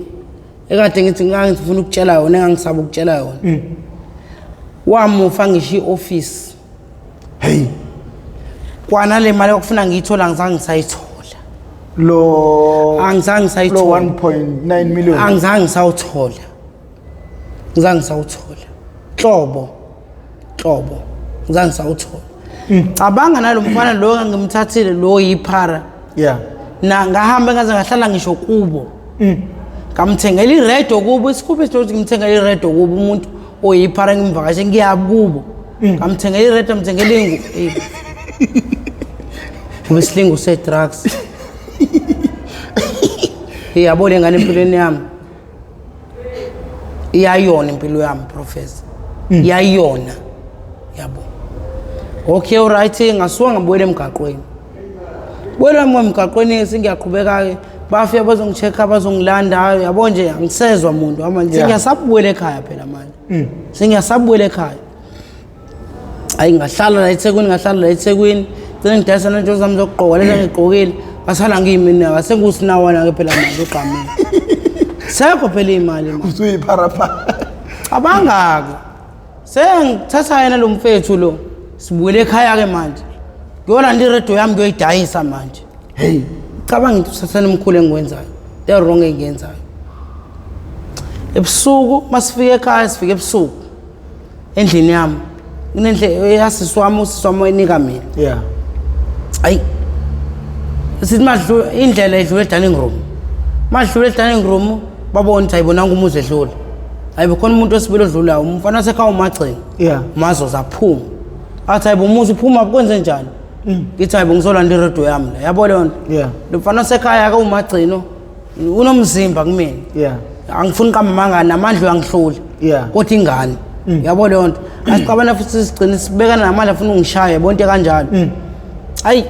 Speaker 1: ekade ngithi ngangifuna ukutshela yona, engangisaba ukutshela yona, wamufa ngisho i-office.
Speaker 2: Hey.
Speaker 1: Kwanale mali okufuna ngiyithola, angizange ngisayithola.
Speaker 2: Lo
Speaker 1: Angizange
Speaker 2: lo
Speaker 1: ngisayithola.
Speaker 2: 1.9 million.
Speaker 1: Angizange ngisawuthola, ngizange ngisawuthola hlobo hlobo, ngizange ngisawuthola. Cabanga nalo mfana lo engimthathile, lo yiphara. Na ngahamba ngaze ngahlala ngisho kubo, ngamthengela iredo kubo, isikhuphi esithi ngimthengela iredo kubo, umuntu oyiphara, ngimvakashe ngiyabi kubo, ngamthengela iredo, ngamthengela ingu. Eyi. Ngoba isilingo se-drugs, iyabo le ngane empilweni yami iyayona impilo yami, professor, iyayona, yabo. Okay, alright, ngasuka ngabuyela emgaqweni, buyela emgaqweni, sengiyaqhubeka-ke, bafika bazongi-check-a, bazongilanda, yabo nje, angisezwa muntu manje. Sengiyasabuyela ekhaya phela manje, sengiyasabuyela ekhaya. Hayi, ngahlala la eThekwini, ngahlala la eThekwini, gcine ngidayisa nento zami zokugqoka lezi engigqokile, ngasala ngiyimina sengusinawana-ke phela manje ogqamile, sekho phela iy'mali manje.
Speaker 2: Usuyipharapara.
Speaker 1: Cabanga-ke, sengithatha yena lo mfethu lo, sibuyele ekhaya-ke manje, ngiyolanda iredio yami, ngiyoyidayisa manje.
Speaker 2: Hey.
Speaker 1: Cabanga into usathane omkhulu engiwenzayo, into wrong engiyenzayo. Ebusuku masifika ekhaya, sifike ebusuku endlini yami, kunendle yasisi wami, usisi wami wayinika mina. Ayi, sithi madlula indlela edlula e-dining room, madlula e-dining room, babona ukuthi ayibonanga umuzi edlula, hayi, khona umuntu wesibili odlulayo, umfana wasekhaya umagcina. Mazoza aphuma, athi, "Hayibo, umuzi uphuma kwenze njani?" Ngithi, "Hayibo, ngizolanda iredio yami la," yabo leyo nto. Lo mfana wasekhaya-ke umagcino unomzimba kumina. Angifuni qamba amanga, namandla uyangihlula. Kodwa ingane, yabo leyo nto, asixabana futhi sigcine sibekana namandla, afuna ungishaya, yabo into kanjalo. Hayi,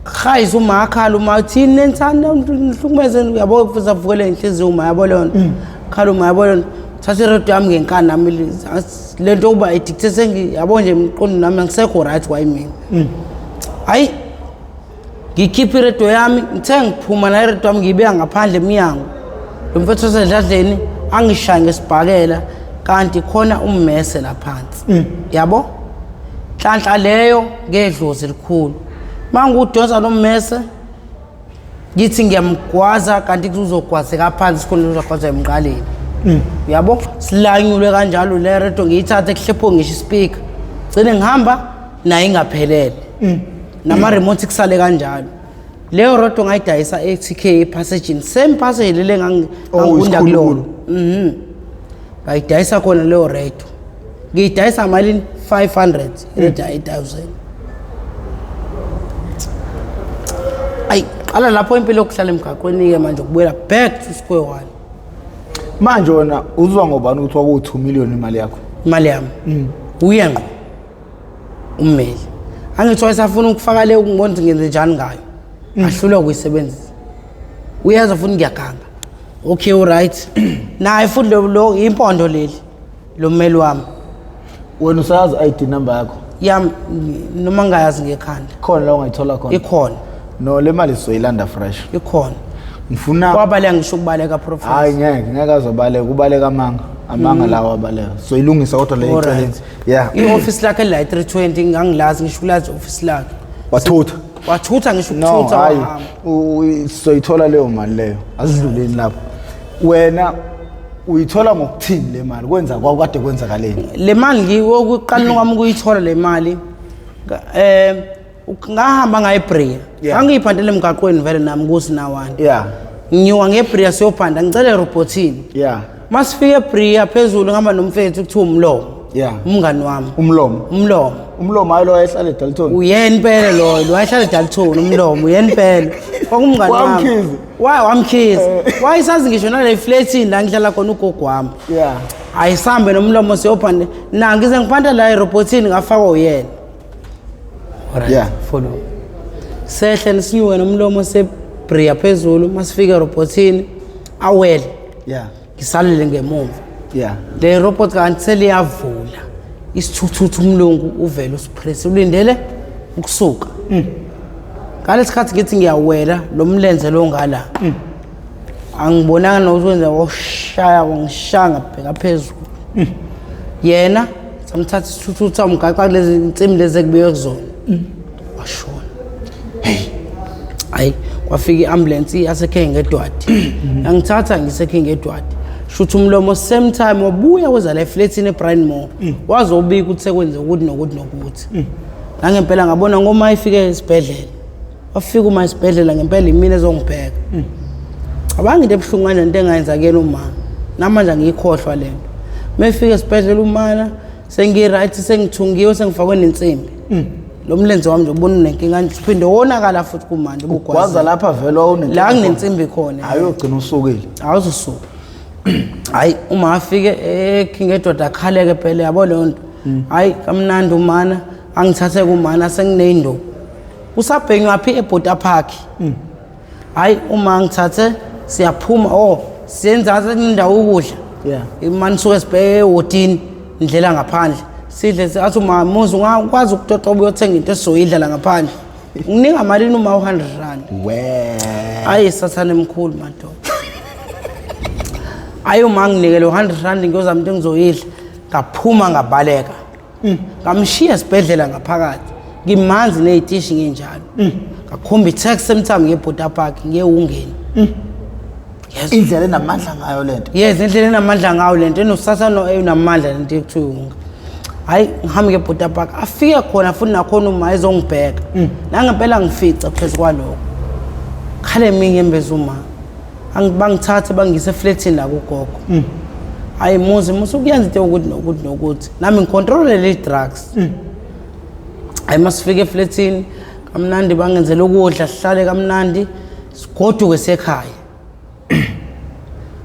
Speaker 1: hayiza uma akhala, uma thini nensana nihlukumeze, yabo, futhi avukele inhliziyo uma, yabo leyo nto, khala uma, yabo leyo nto, thatha iredio yami ngenkani nami, le nto yokuba addicted sengi, yabo nje, emqondweni nami angisekho right kwayimina. Hayi, ngikhiphe iredio yami, ngithe ngiphuma nayo iredio yami, ngiyibeka ngaphandle emnyango, lo mfethu osedladleni angishaye ngesibhakela, kanti khona ummese la phansi, yabo, nhlanhla leyo ngedlozi elikhulu. Uma ngiwudonsa lo mmese, ngithi ngiyamgwaza, kanti kuzogwazeka phansi, sikhona uzogwaza emqaleni, uyabo, silanyulwe kanjalo. Le redio ngiyithathe, kuhlepho ngisho ispeaker, gcine ngihamba nayo ingaphelele, nama-remote kusale kanjalo. Leyo rodo ngayidayisa e-TK ephasejini, same passage lele
Speaker 2: Oh,
Speaker 1: ngangunda kulona.
Speaker 2: isikhulukhulu.
Speaker 1: Ngayidayisa khona leyo redo, ngiyidayisa malini? 500 iredio, 8000. Ayi, qala lapho impilo yokuhlala emgaqweni-ke manje, ukubuyela back to square one.
Speaker 2: Manje wena uzwa ngobani ukuthi kwakuwu-2 million imali yakho?
Speaker 1: Imali yami uye ngqo ummeli, angithi wayesafuna ukufaka le, ukungibona ukuthi ngenze njani ngayo, ahlulwa ukuyisebenzisa, uyeza futhi ngiyaganga. Okay, uright, naye futhi lo impondo leli lo mmeli wami.
Speaker 2: Wena usayazi i-ID number yakho?
Speaker 1: Yami, noma ngingayazi ngekhanda.
Speaker 2: Khona la ungayithola khona?
Speaker 1: Ikhona.
Speaker 2: No, le mali sizoyilanda fresh.
Speaker 1: Ikhona.
Speaker 2: Ngifuna
Speaker 1: Kwabaleka, ngisho ukubaleka, professor.
Speaker 2: Hayi, ngeke azobaleka, ubaleka amanga, amanga lawo abaleka. Sizoyilungisa kodwa le eceleni, yeah.
Speaker 1: I-office lakhe la 320, ngangilazi, ngisho ukulazi i-office lakhe.
Speaker 2: Wathutha.
Speaker 1: Wathutha, ngisho
Speaker 2: No.
Speaker 1: ukuthutha.
Speaker 2: Hayi.
Speaker 1: Wahamba.
Speaker 2: Sizoyithola leyo mali leyo, asidluleni lapho. Wena uyithola ngokuthini le mali? Kwenza kwakade kwenzakaleni?
Speaker 1: Le mali ngiwokuqala kwami ukuyithola le mali, ngahamba ngayiBria. Ngangiyiphandele emgaqweni vele nami kusinawane. Ngiwa ngeBria, siyophanda, ngicela erobhothini. Masifika eBria phezulu, ngihamba nomfethu kuthiwa umlomo. Umngani wami.
Speaker 2: Umlomo?
Speaker 1: Umlomo.
Speaker 2: Umlomo, hayi lo wayehlala eDalton?
Speaker 1: Uyena impela loyo, lo wayehlala eDalton, umlomo, uyena impela, kwakumngani wami.
Speaker 2: Wamkhize?
Speaker 1: Wamkhize, wayesazi ngisho nale flatini la ngihlala khona ugogo wami. Ayisambe nomlomo siyophanda, na ngize ngiphanda la erobhothini, ngafakwa uyena. Alright,
Speaker 2: Yeah.
Speaker 1: follow. Sehle sinyuke nomlomo sebria phezulu, masifika erobhothini awele. Ngisalele ngemuva. Le robot kanti seliyavula. Isithuthuthu umlungu uvele usipress ulindele ukusuka. Ngalesikhathi ngithi ngiyawela lo mlenze lo ngala. Angibonanga nokuthi wenza washaya wangishaya ngabheka phezulu. Yena samthatha isithuthuthu samgaxa kulezi nsimbi lezi ekubekwe kuzona. Washona. Hayi, kwafika i-ambulance yaseKing Edward. Yangithatha ngiseKing Edward. Shutha umlomo same time wabuya weza la eflatini eBrandmore. Wazobika ukuthi sekwenze ukuthi nokuthi nokuthi. Nangempela ngabona ngoma ifike esibhedlela. Wafika uma esibhedlela ngempela imini ezongibheka. Cabanga into ebuhlungu kanjani into engayenza kuyena umama. Namanje angiyikhohlwa lento. Mefika esibhedlela umana sengi-right, sengithungiwe, sengifakwe nensimbi. Lo mlenze wami nje ubona unenkinga nje uphinde wonakala futhi kumanje ubugwaza.
Speaker 2: Gwaza lapha vele wawunenkinga.
Speaker 1: La kunensimbi khona.
Speaker 2: Hayi uyogcina usukile.
Speaker 1: Awuzusuka. Hayi uma afike eKing Edward akhaleke phela yabo leyo nto. Hayi kamnandi umana angithathe kumana sengineyinduku. Usabhenywa phi eBorder Park. Hayi uma ngithathe siyaphuma oh siyenza indawo ukudla. Imani suke sibheke ehotini indlela ngaphandle. Sidle athi uma muzi ungakwazi ukutotoba uyothenga into esizoyidla la ngaphandle. Nginika malini uma u100 rand.
Speaker 2: We.
Speaker 1: Hayi sathane emkhulu madoda. Hayi uma nginikele u100 rand ngiyozama into engizoyidla. Ngaphuma ngabaleka. Ngamshiya esibhedlela ngaphakathi. Ngimanzi nezitishi nginjalo. Ngakhomba i-taxi same time ngeBorder Park ngiyewungeni. Yes.
Speaker 2: Indlela enamandla ngayo lento.
Speaker 1: Yes, indlela enamandla ngayo lento enosasa enamandla lento ekuthiwa iwunga. Hayi ngihambe ngeBorder Park afike khona futhi nakhona uma ezongibheka. Nangempela ngifica phezu kwalokho. Khale minye embeza uma. Bangithathe bangise eflatini la kugogo. Hayi muzi musu kuyenza into yokuthi nokuthi nokuthi. Nami ngicontrole le drugs. Hayi masifike eflatini kamnandi bangenzela ukudla sihlale kamnandi sigoduke sekhaya.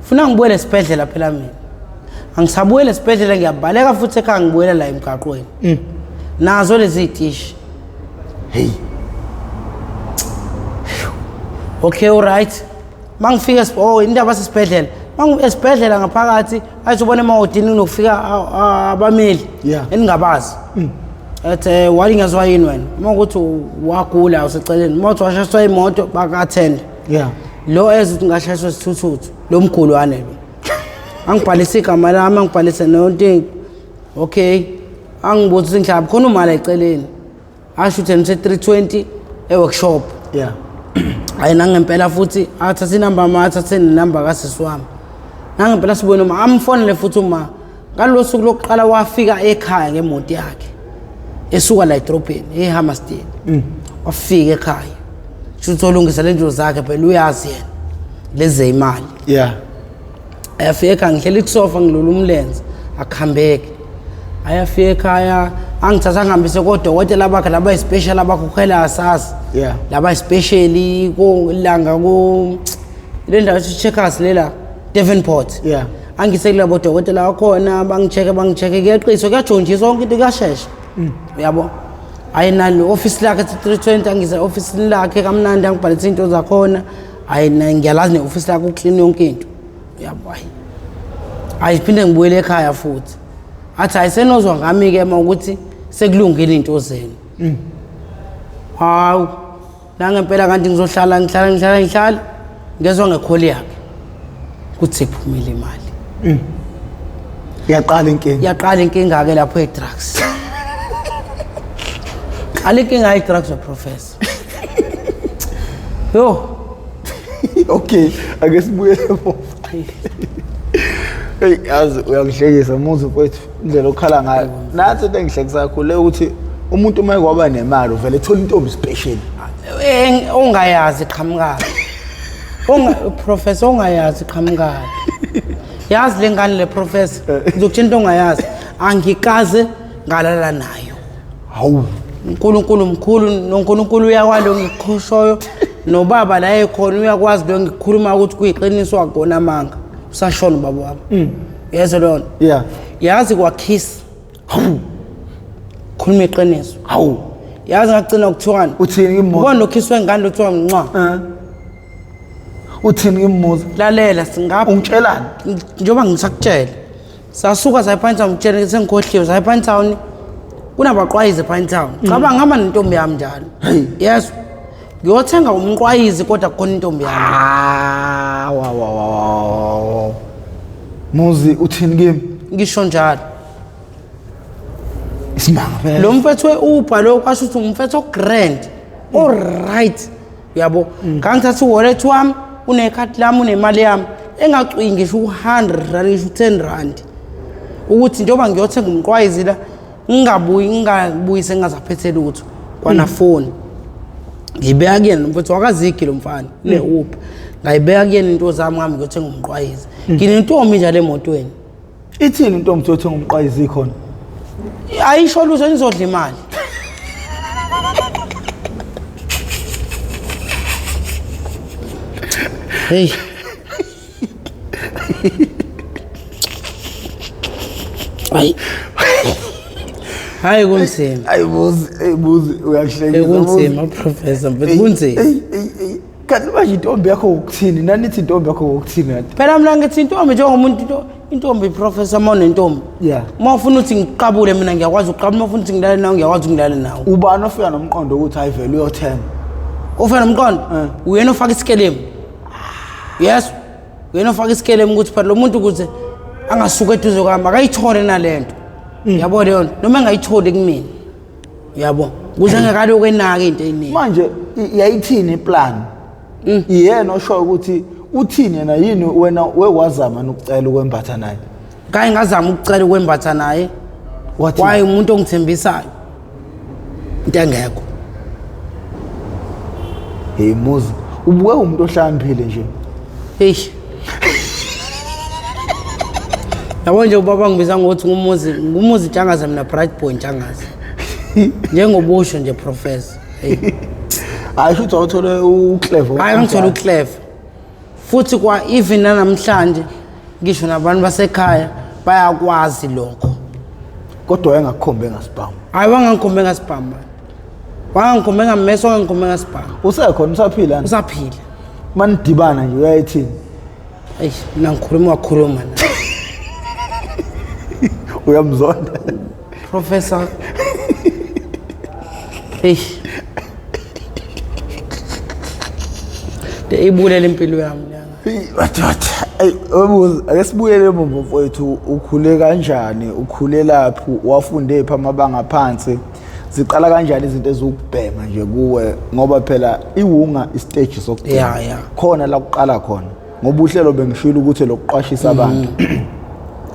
Speaker 1: Funa ngibuyele esibhedlela phela mina. Angisabuyele esibhedlela ngiyabaleka futhi ekhaya ngibuyela la emgaqweni. Nazo lezi zitishi.
Speaker 2: Hey.
Speaker 1: Okay, all right. Mangifika oh indaba sesibhedlela. Mangu esibhedlela ngaphakathi ayizobona emawodini kunokufika abameli eningabazi. Ethe walingazwa yini wena? Uma ukuthi wagula useceleni, uma uthi washayiswa imoto baka-attend. Lo ezithi ngashayiswa isithuthuthu lo mgulwane lo. Angibhalise igama lami, angibhalise nonto. Okay. Angibuza ukuthi ngihlala khona umali eceleni. Asho ukuthi ngise 320 e-workshop. Hayi nangempela futhi athathe inamba ma athathe nenamba kasisi wami. Nangempela sibone uma amfonele futhi uma ngalolo suku lokuqala wafika ekhaya ngemoto yakhe. Esuka la edrobheni eHammerstein. Wafika ekhaya. Shuthi olungisa lento zakhe phela uyazi yena. Leze imali. Ayafika ekhaya ngihleli kusofa ngilula umlenze akuhambeki. Ayafika ekhaya angithatha ngihambise kodokotela bakhe laba special abakhokhela asasi. Laba special ko langa ko le ndawo ethi Checkers lela Devonport. Angise kulabo dokotela bakhona bangicheke bangicheke kuyeqiswa kuyajonjiswa yonke into kuyashesha. Uyabo? Hayi nalo office lakhe ethi 320 angise office lakhe kamnandi angibhalise into zakhona. Hayi na ngiyalazi ne office lakhe uclean yonke into. Uyabo hayi. Hayi phinde ngibuyele ekhaya futhi. Athi hayi senozwa ngami ke uma ukuthi sekulungile into zenu. Hawu nangempela kanti ngizohlala ngihlala ngihlala ngihlala ngezwa ngekholi yakhe kuthi sephumile imali.
Speaker 2: Yaqala inkinga.
Speaker 1: Yaqala inkinga ke lapho e-drugs. Qala inkinga ye-drugs professor. Yo.
Speaker 2: Okay, ake sibuyele emuva. Hey, yazi uyangihlekisa muzi mfowethu indlela okhala ngayo. Nathi into engihlekisa kakhulu le ukuthi umuntu uma ekwaba nemali uvele ethola intombi special.
Speaker 1: Ongayazi qhamukazi. Onga professor ongayazi qhamukazi. Yazi le ngane le professor ngizokutshela into ongayazi. Angikaze ngalala nayo.
Speaker 2: Hawu.
Speaker 1: uNkulunkulu mkhulu noNkulunkulu uyakwazi lo ngikushoyo nobaba la ekhona uyakwazi lo ngikukhuluma ukuthi kuyiqiniso akona amanga. Usashona ubaba wami. Yezwa lona. Yazi kwakiss.
Speaker 2: Hawu.
Speaker 1: Khuluma iqiniso.
Speaker 2: Hawu.
Speaker 1: Yazi ngagcina kuthiwani?
Speaker 2: Uthini kimi Muzi?
Speaker 1: Ubona lokhiswe ngane lothiwa nxa.
Speaker 2: Eh. Uthini kimi Muzi?
Speaker 1: Lalela singapha.
Speaker 2: Ungitshelani?
Speaker 1: Njengoba ngisakutshela. Sasuka saya ePinetown, ngitshela sengikhohliwe, saya ePinetown. Kunabaqwayizi ePinetown. Cabanga ngihamba nentombi yami njalo. Yes. Ngiyothenga umqwayizi kodwa kukhona intombi yami.
Speaker 2: Ah, wa wa wa wa. Muzi uthini kimi?
Speaker 1: Ngisho njalo.
Speaker 2: Isimanga phela.
Speaker 1: Lo mfethu we-Uber lo kwasho ukuthi umfethu o-grand, o-right. Uyabo? Ngangithatha u-wallet wami, unekhadi lami, unemali yami. Engacwingi ngisho u-100 rand, ngisho u-10 rand. Ukuthi njengoba ngiyothenga umqwayizi la, ngingabuyi ngingabuyi sengingazaphethe lutho. Kwanafoni. Ngibeka kuyena lo mfethu wakazigi lo mfana, une-Uber. Ngayibeka kuyena into zami ngami ngiyothenga umqwayizi. Nginentombi njalo emotweni.
Speaker 2: Ithini intombi uyothenga umqwayizi khona?
Speaker 1: Ayisho lutho, nizodla imali. Hey. Hayi. Hayi kunzima.
Speaker 2: Ayi Muzi, ey Muzi uyahlekisa.
Speaker 1: Hey kunzima professor, but kunzima.
Speaker 2: Ey ey ey. Kanti manje intombi yakho ukuthini? Nanithi intombi yakho ukuthini kanti?
Speaker 1: Phela mina ngithi intombi njengomuntu intombi professor uma unentombi.
Speaker 2: Yeah.
Speaker 1: Uma ufuna ukuthi ngiqabule mina ngiyakwazi ukuqabula, uma ufuna ukuthi ngilale nawe ngiyakwazi ukulala nawe.
Speaker 2: Ubani ofika nomqondo ukuthi hayi vele uyothenga?
Speaker 1: Ufika nomqondo? Uyena ofaka isikelemu. Yes. Uyena ofaka isikelemu ukuthi phela lo muntu ukuze angasuka eduze kwami akayithole nalento. Yabo leyo nto noma engayitholi kumina. Yabo. Ukuze angakaloku enaka into eyiningi.
Speaker 2: Manje yayithini iplan? Iyena oshoyo ukuthi uthini yena yini wena wewazama nokucela ukwembatha naye?
Speaker 1: Ngaye ngazama ukucela ukwembatha naye.
Speaker 2: Wathi
Speaker 1: Waye umuntu ongithembisayo. Into engekho.
Speaker 2: Hey Muzi, ubuke umuntu ohlakaniphile nje.
Speaker 1: Hey. Yabo nje ubaba ngibiza ngokuthi ngumuzi, ngumuzi Ntshangase mina Bright Boy Ntshangase. Njengobusho nje professor. Hey.
Speaker 2: Hayi shuthi awuthole uclever.
Speaker 1: Hayi ngithola uclever. Futhi kwa even namhlanje ngisho nabantu basekhaya bayakwazi lokho.
Speaker 2: Kodwa wayengakukhombe ngasibhamu.
Speaker 1: Hayi wangangikhombe ngasibhamu. Wangangikhombe ngammeso, wangangikhombe ngasibhamu.
Speaker 2: Usekhona usaphila?
Speaker 1: Usaphila.
Speaker 2: Manidibana nje uyayithini?
Speaker 1: Eish, mina ngikhuluma wakhuluma na.
Speaker 2: Uyamzonda.
Speaker 1: Professor. Eish. Ibulela impilo yami lana.
Speaker 2: Madoda, ayi webuza ake sibuyele emuva mfowethu, ukhule kanjani, ukhulelaphi, wafunde phi amabanga aphansi? Ziqala kanjani izinto ezukubhema nje kuwe ngoba phela iwunga istage sokugcina.
Speaker 1: Yeah, yeah.
Speaker 2: Khona la kuqala khona. Ngoba uhlelo bengishilo ukuthi lokuqwashisa abantu.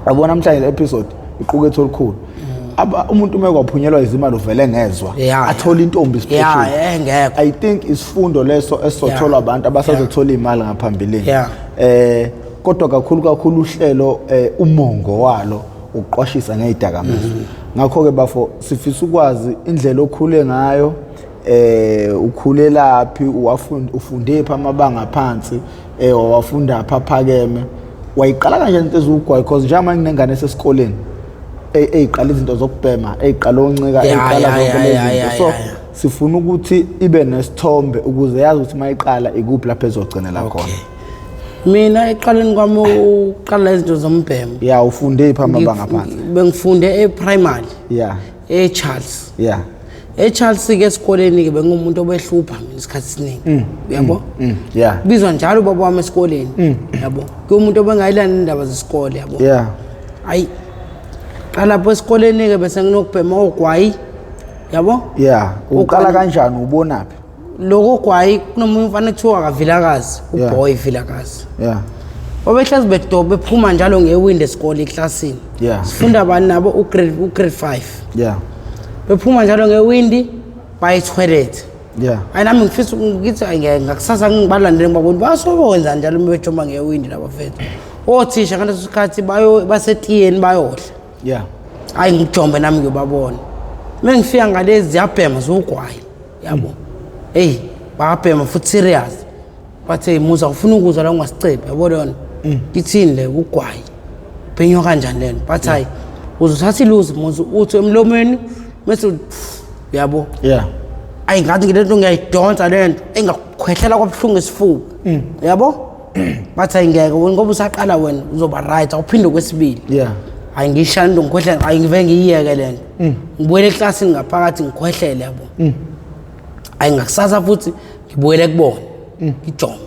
Speaker 2: Yabona namhlanje le episode iqukethe olukhulu. Umuntu uma kwaphunyelwa izimali uvele ngezwa athola intombi special.
Speaker 1: Yeah, engekho.
Speaker 2: I think isifundo leso esizotholwa abantu abasazothola imali ngaphambilini. Kodwa kakhulu kakhulu uhlelo umongo walo ukuqwashisa ngezidakamizwa. Ngakho ke bafo sifisa ukwazi indlela okhule ngayo, ukhulelaphi, ufunde phi amabanga phansi, wafunda phi aphakeme, wayiqala kanjani into ezugwayi, because njengoba nginengane esesikoleni eyiqala izinto zokubhema, eyiqala oncika, eyiqala zonke lezi zinto. So sifuna ukuthi ibe nesithombe ukuze yazi ukuthi mayiqala ikuphi lapho ezogcinela khona.
Speaker 1: Mina eqaleni kwami uqala izinto zombhemo.
Speaker 2: Yeah, ufunde phi amabanga phansi?
Speaker 1: Bengifunde e-primary.
Speaker 2: Yeah.
Speaker 1: E-Charles.
Speaker 2: Yeah.
Speaker 1: E-Charles ke esikoleni ke bengumuntu obehlupha mina isikhathi esiningi. Uyabo?
Speaker 2: Yeah.
Speaker 1: Kubizwa njalo ubaba wami esikoleni. Yabo. Kuwumuntu obengayilani indaba zesikole, yabo.
Speaker 2: Yeah.
Speaker 1: Ayi. Qala lapho esikoleni ke bese nginokubhema ogwayi. Yabo?
Speaker 2: Yeah. Uqala kanjani, ubonaphi?
Speaker 1: Lokho gwayi kunomunye umfana ekuthiwa kaVilakazi, uBoy Vilakazi.
Speaker 2: Yeah.
Speaker 1: Babehlezi bedoba bephuma njalo ngewindi esikole eklasini.
Speaker 2: Yeah.
Speaker 1: Sifunda abantu nabo ugrade 5.
Speaker 2: Yeah.
Speaker 1: Bephuma njalo ngewindi baye toilet.
Speaker 2: Yeah.
Speaker 1: Hayi nami ngifisa ngithi ngakusasa ngibalandele ngibabona basobenza njalo uma bejoma ngewindi laba mfethu. Othisha ngaleso sikhathi bayo basetiyeni bayodla.
Speaker 2: Yeah.
Speaker 1: Hayi ngijombe nami ngiyobabona. Uma ngifika ngalezi ziyabhema zogwayi. Yabo. Hey, bayabhema futhi serious. Bathe Musa ufuna ukuzwa la ungasicebi, yabo lona. Ithini le ugwayi? Bhenywa kanjani lento? Bathi hayi uzothatha iluzi Musa uthi emlomeni bese yabo.
Speaker 2: Yeah.
Speaker 1: Ayi, ngathi ngilento ngiyayidonsa lento, engakhwehlela kwabuhlungu isifuba. Yabo? Bathi ayingeke wena ngoba usaqala wena uzoba right, awuphinde kwesibili. Hayi, ngishaya into ngikhwehlela, hayi ngivele ngiyiyeke lento. Ngibuyele eklasini ngaphakathi ngikhwehlele, yabo. Hayi, ngakusasa futhi ngibuyele kubona. Ngijombe.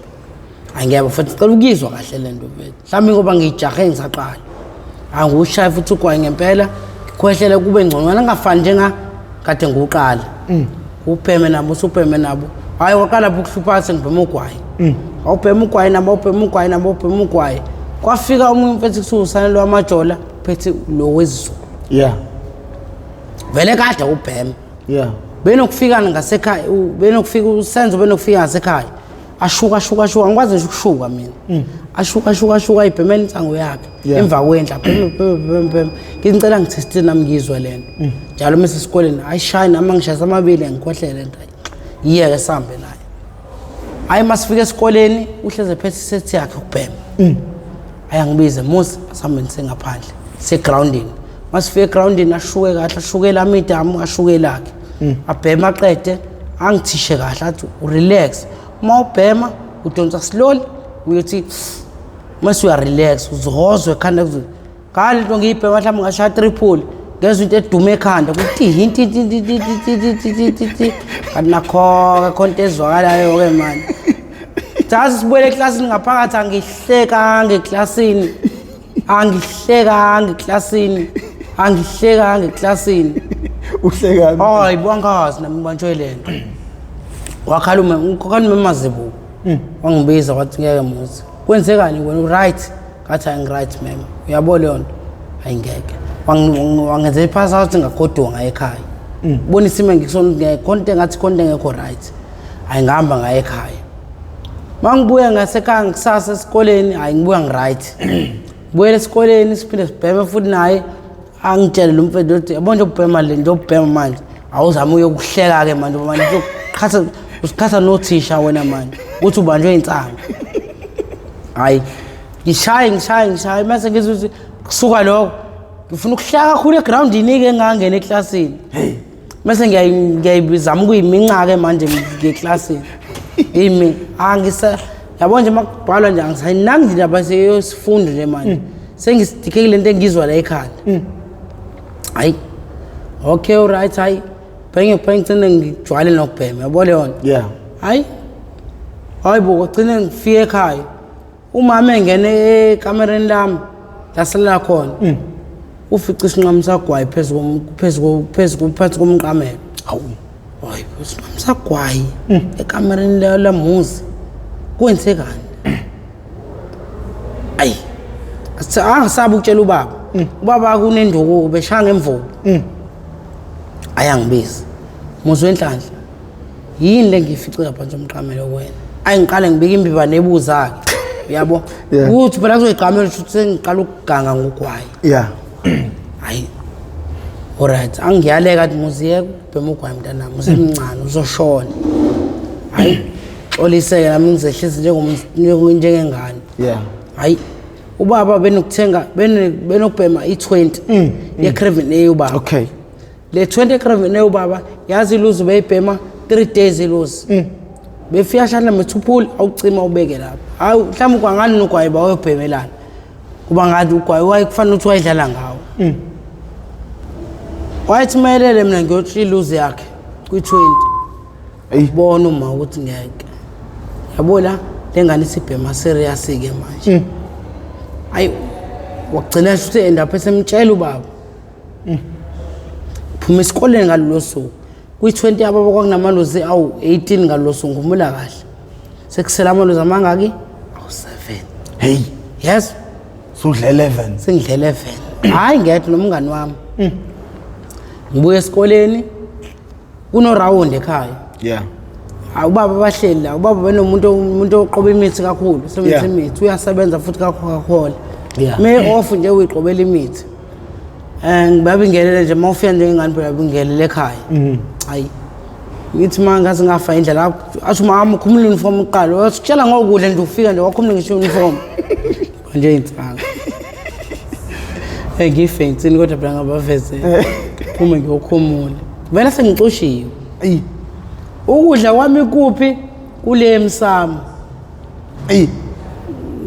Speaker 1: Hayi ngiyabo futhi ngicela ukuyizwa kahle lento mfethu. Mhlawumbe ngoba ngiyijahe ngisaqala. Hayi, ngiwushaye futhi ugwayi ngempela, ngikhwehlele kube ngcono. Wena ngingafani njenga kade ngiwuqala. Ubheme nabo, usubheme nabo. Hayi, waqala lapho ukuhlupha sengibhema ugwayi. Awubhema ugwayi nabo, awubhema ugwayi nabo, awubhema ugwayi. Kwafika omunye umfethu kuthiwa usane lwamajola, phethe lo wesiZulu. Vele kade ubhema. Benokufika ngasekhaya, benokufika uSenzo, benokufika ngasekhaya. Ashuka ashuka ashuka, angikwazi ngisho ukushuka mina. Ashuka ashuka ashuka, ayibhemela insango yakhe. Emva kwendlu abheme bheme bheme bheme. Ngicela ngithestile nami ngizwe lento. Njalo mase esikoleni ayishaye nami ngishayisa amabili ngikhohlele lento. Yiyeke sambe naye. Hayi, masifika esikoleni uhleze phethe isethi yakhe ukubhema. Ayangibize, Musa, asihambeni sengaphandle segroundini. Masifika egroundini ashuke kahle, ashuke lami idamu, ashuke lakhe. Abhema aqede, angithishe kahle, athi urelax. Uma ubhema udonsa slowly, uyothi mase uyarelax, uzozwe ekhanda kuzo. Ngale nto ngiyibhema mhlawumbe ngashaya triple, ngezwa into eduma ekhanda kuthi hinti ti ti ti ti ti ti ti ti ti. Kanti nakho-ke khona into ezwakalayo-ke manje. Sazi sibuyele eklasini ngaphakathi, angihlekanga eklasini. Angihlekanga eklasini. Angihlekanga eklasini.
Speaker 2: Uhlekani?
Speaker 1: Hayi, bangazi nami banjwe lento. Wakhala uma wakhala uma Mazibuko. Wangibiza wathi ngeke Muzi. Kwenzekani wena, uright? Ngathi angi right ma'am. Uyabo leyo nto? Ayingeke. Wangenza iphasa wathi ngagoduka ngaye ekhaya. Ubona isimo engikusona ngeke khona into engathi khona into engekho right. Hayi, ngihamba ngaye ekhaya. Mangibuya ngasekhaya ngisasa esikoleni, hayi ngibuya ngiright. Buyela esikoleni siphinde sibheme futhi naye, angitshele lo mfethu ukuthi yabo nje ubhema le nje ubhema manje awuzame uyokuhleka ke manje, manje uzoqhatha usiqhatha nothisha wena manje ukuthi ubanjwe insangu. Hayi, ngishaye ngishaye ngishaye, mase ngizwe ukuthi kusuka lokho ngifuna ukuhleka kakhulu egroundini-ke ngangena eklasini, mase ngiyayizama ukuyiminca-ke manje ngeklasini imi angisa yabo nje makubhalwa nje angisayinaki nje indaba seyosifundo nje manje, sengisidikekile lento engizwa la ekhanda. Hayi, okay, alright, hayi bhenge bhenge, ngigcine ngijwayele nokubhema, yabo leyo nto. Hayi hayi bo, gcine ngifike ekhaya, umama engene ekamereni lami lasalela khona, ufica isinqamu sagwayi phezu phansi komqamelo.
Speaker 2: Hawu.
Speaker 1: Hayi bo, isinqamu sagwayi ekamereni lamuzi, kwenzekani? Ayi, angisabi ukutshela ubaba. Ubaba kunenduku beshaya ngemvubu. Ayangibiza, Muzi wenhlanhla, yini le ngiyifice ngaphansi komqamelo kuwena? Ayi, ngiqale ngibika imbiba nebuza-ke, uyabo, ukuthi phela kuzoyiqamela ukuthi sengiqala ukuganga ngogwayi. Hayi, alright, angiyaleka athi muziyeke ubhema ugwayi mntanami, usemncane uzoshona. Hayi, xoliseke nami ngizehlise njengengane. Hayi, ubaba benokuthenga benokubhema i-20 ye-Craven A ubaba. Le 20 ye-Craven A ubaba yazi iluzi beyibhema 3 days iluzi. Befika shana methuphuli awucima ubeke lapho. Hayi, mhlawumbe kwangani nogwayi bawuyobhemelana. Kuba ngathi ugwayi wayekufanele ukuthi wayidlala ngawo. Wayethi mayelele mina ngiyotsha iluzi yakhe kwi-20.
Speaker 2: Eyi.
Speaker 1: Bona uma ukuthi ngeke. Yabo la lengane isibhema serious ke manje. Ayi, wagcina futhi endapha esemtshela ubaba. Phuma esikoleni ngalolo suku. Kwi-20 yabo kwakunamaluzi awu-18 ngalolo suku, ngikhumbula kahle. Sekusele amaluzi amangaki? Awu-7.
Speaker 2: Hey.
Speaker 1: Yes.
Speaker 2: Sudle 11.
Speaker 1: Sengidle 11. Hayi, ngedwa nomngani wami. Ngibuya esikoleni kuno round ekhaya. Hayi, ubaba bahleli la, ubaba benomuntu umuntu oqoba imithi kakhulu, usebenzisa imithi, uyasebenza futhi kaCoca-Cola. Me off nje uyiqobela imithi. Ngibabingelele nje mawufika nje ingane phela bingelele ekhaya. Hayi. Ngithi ma ngaze ngafa indlela, athi mama ukhumula uniform uqala. Wasitshela ngokudla nje ufika nje wakhumula ngisho uniform. Nje insanga. Eh, ngifensini kodwa phela ngabavezela. Phume ngiyokhumula. Vele sengixoshiwe.
Speaker 2: Eyi.
Speaker 1: Ukudla kwami kuphi? Kule emsamo.
Speaker 2: Eyi.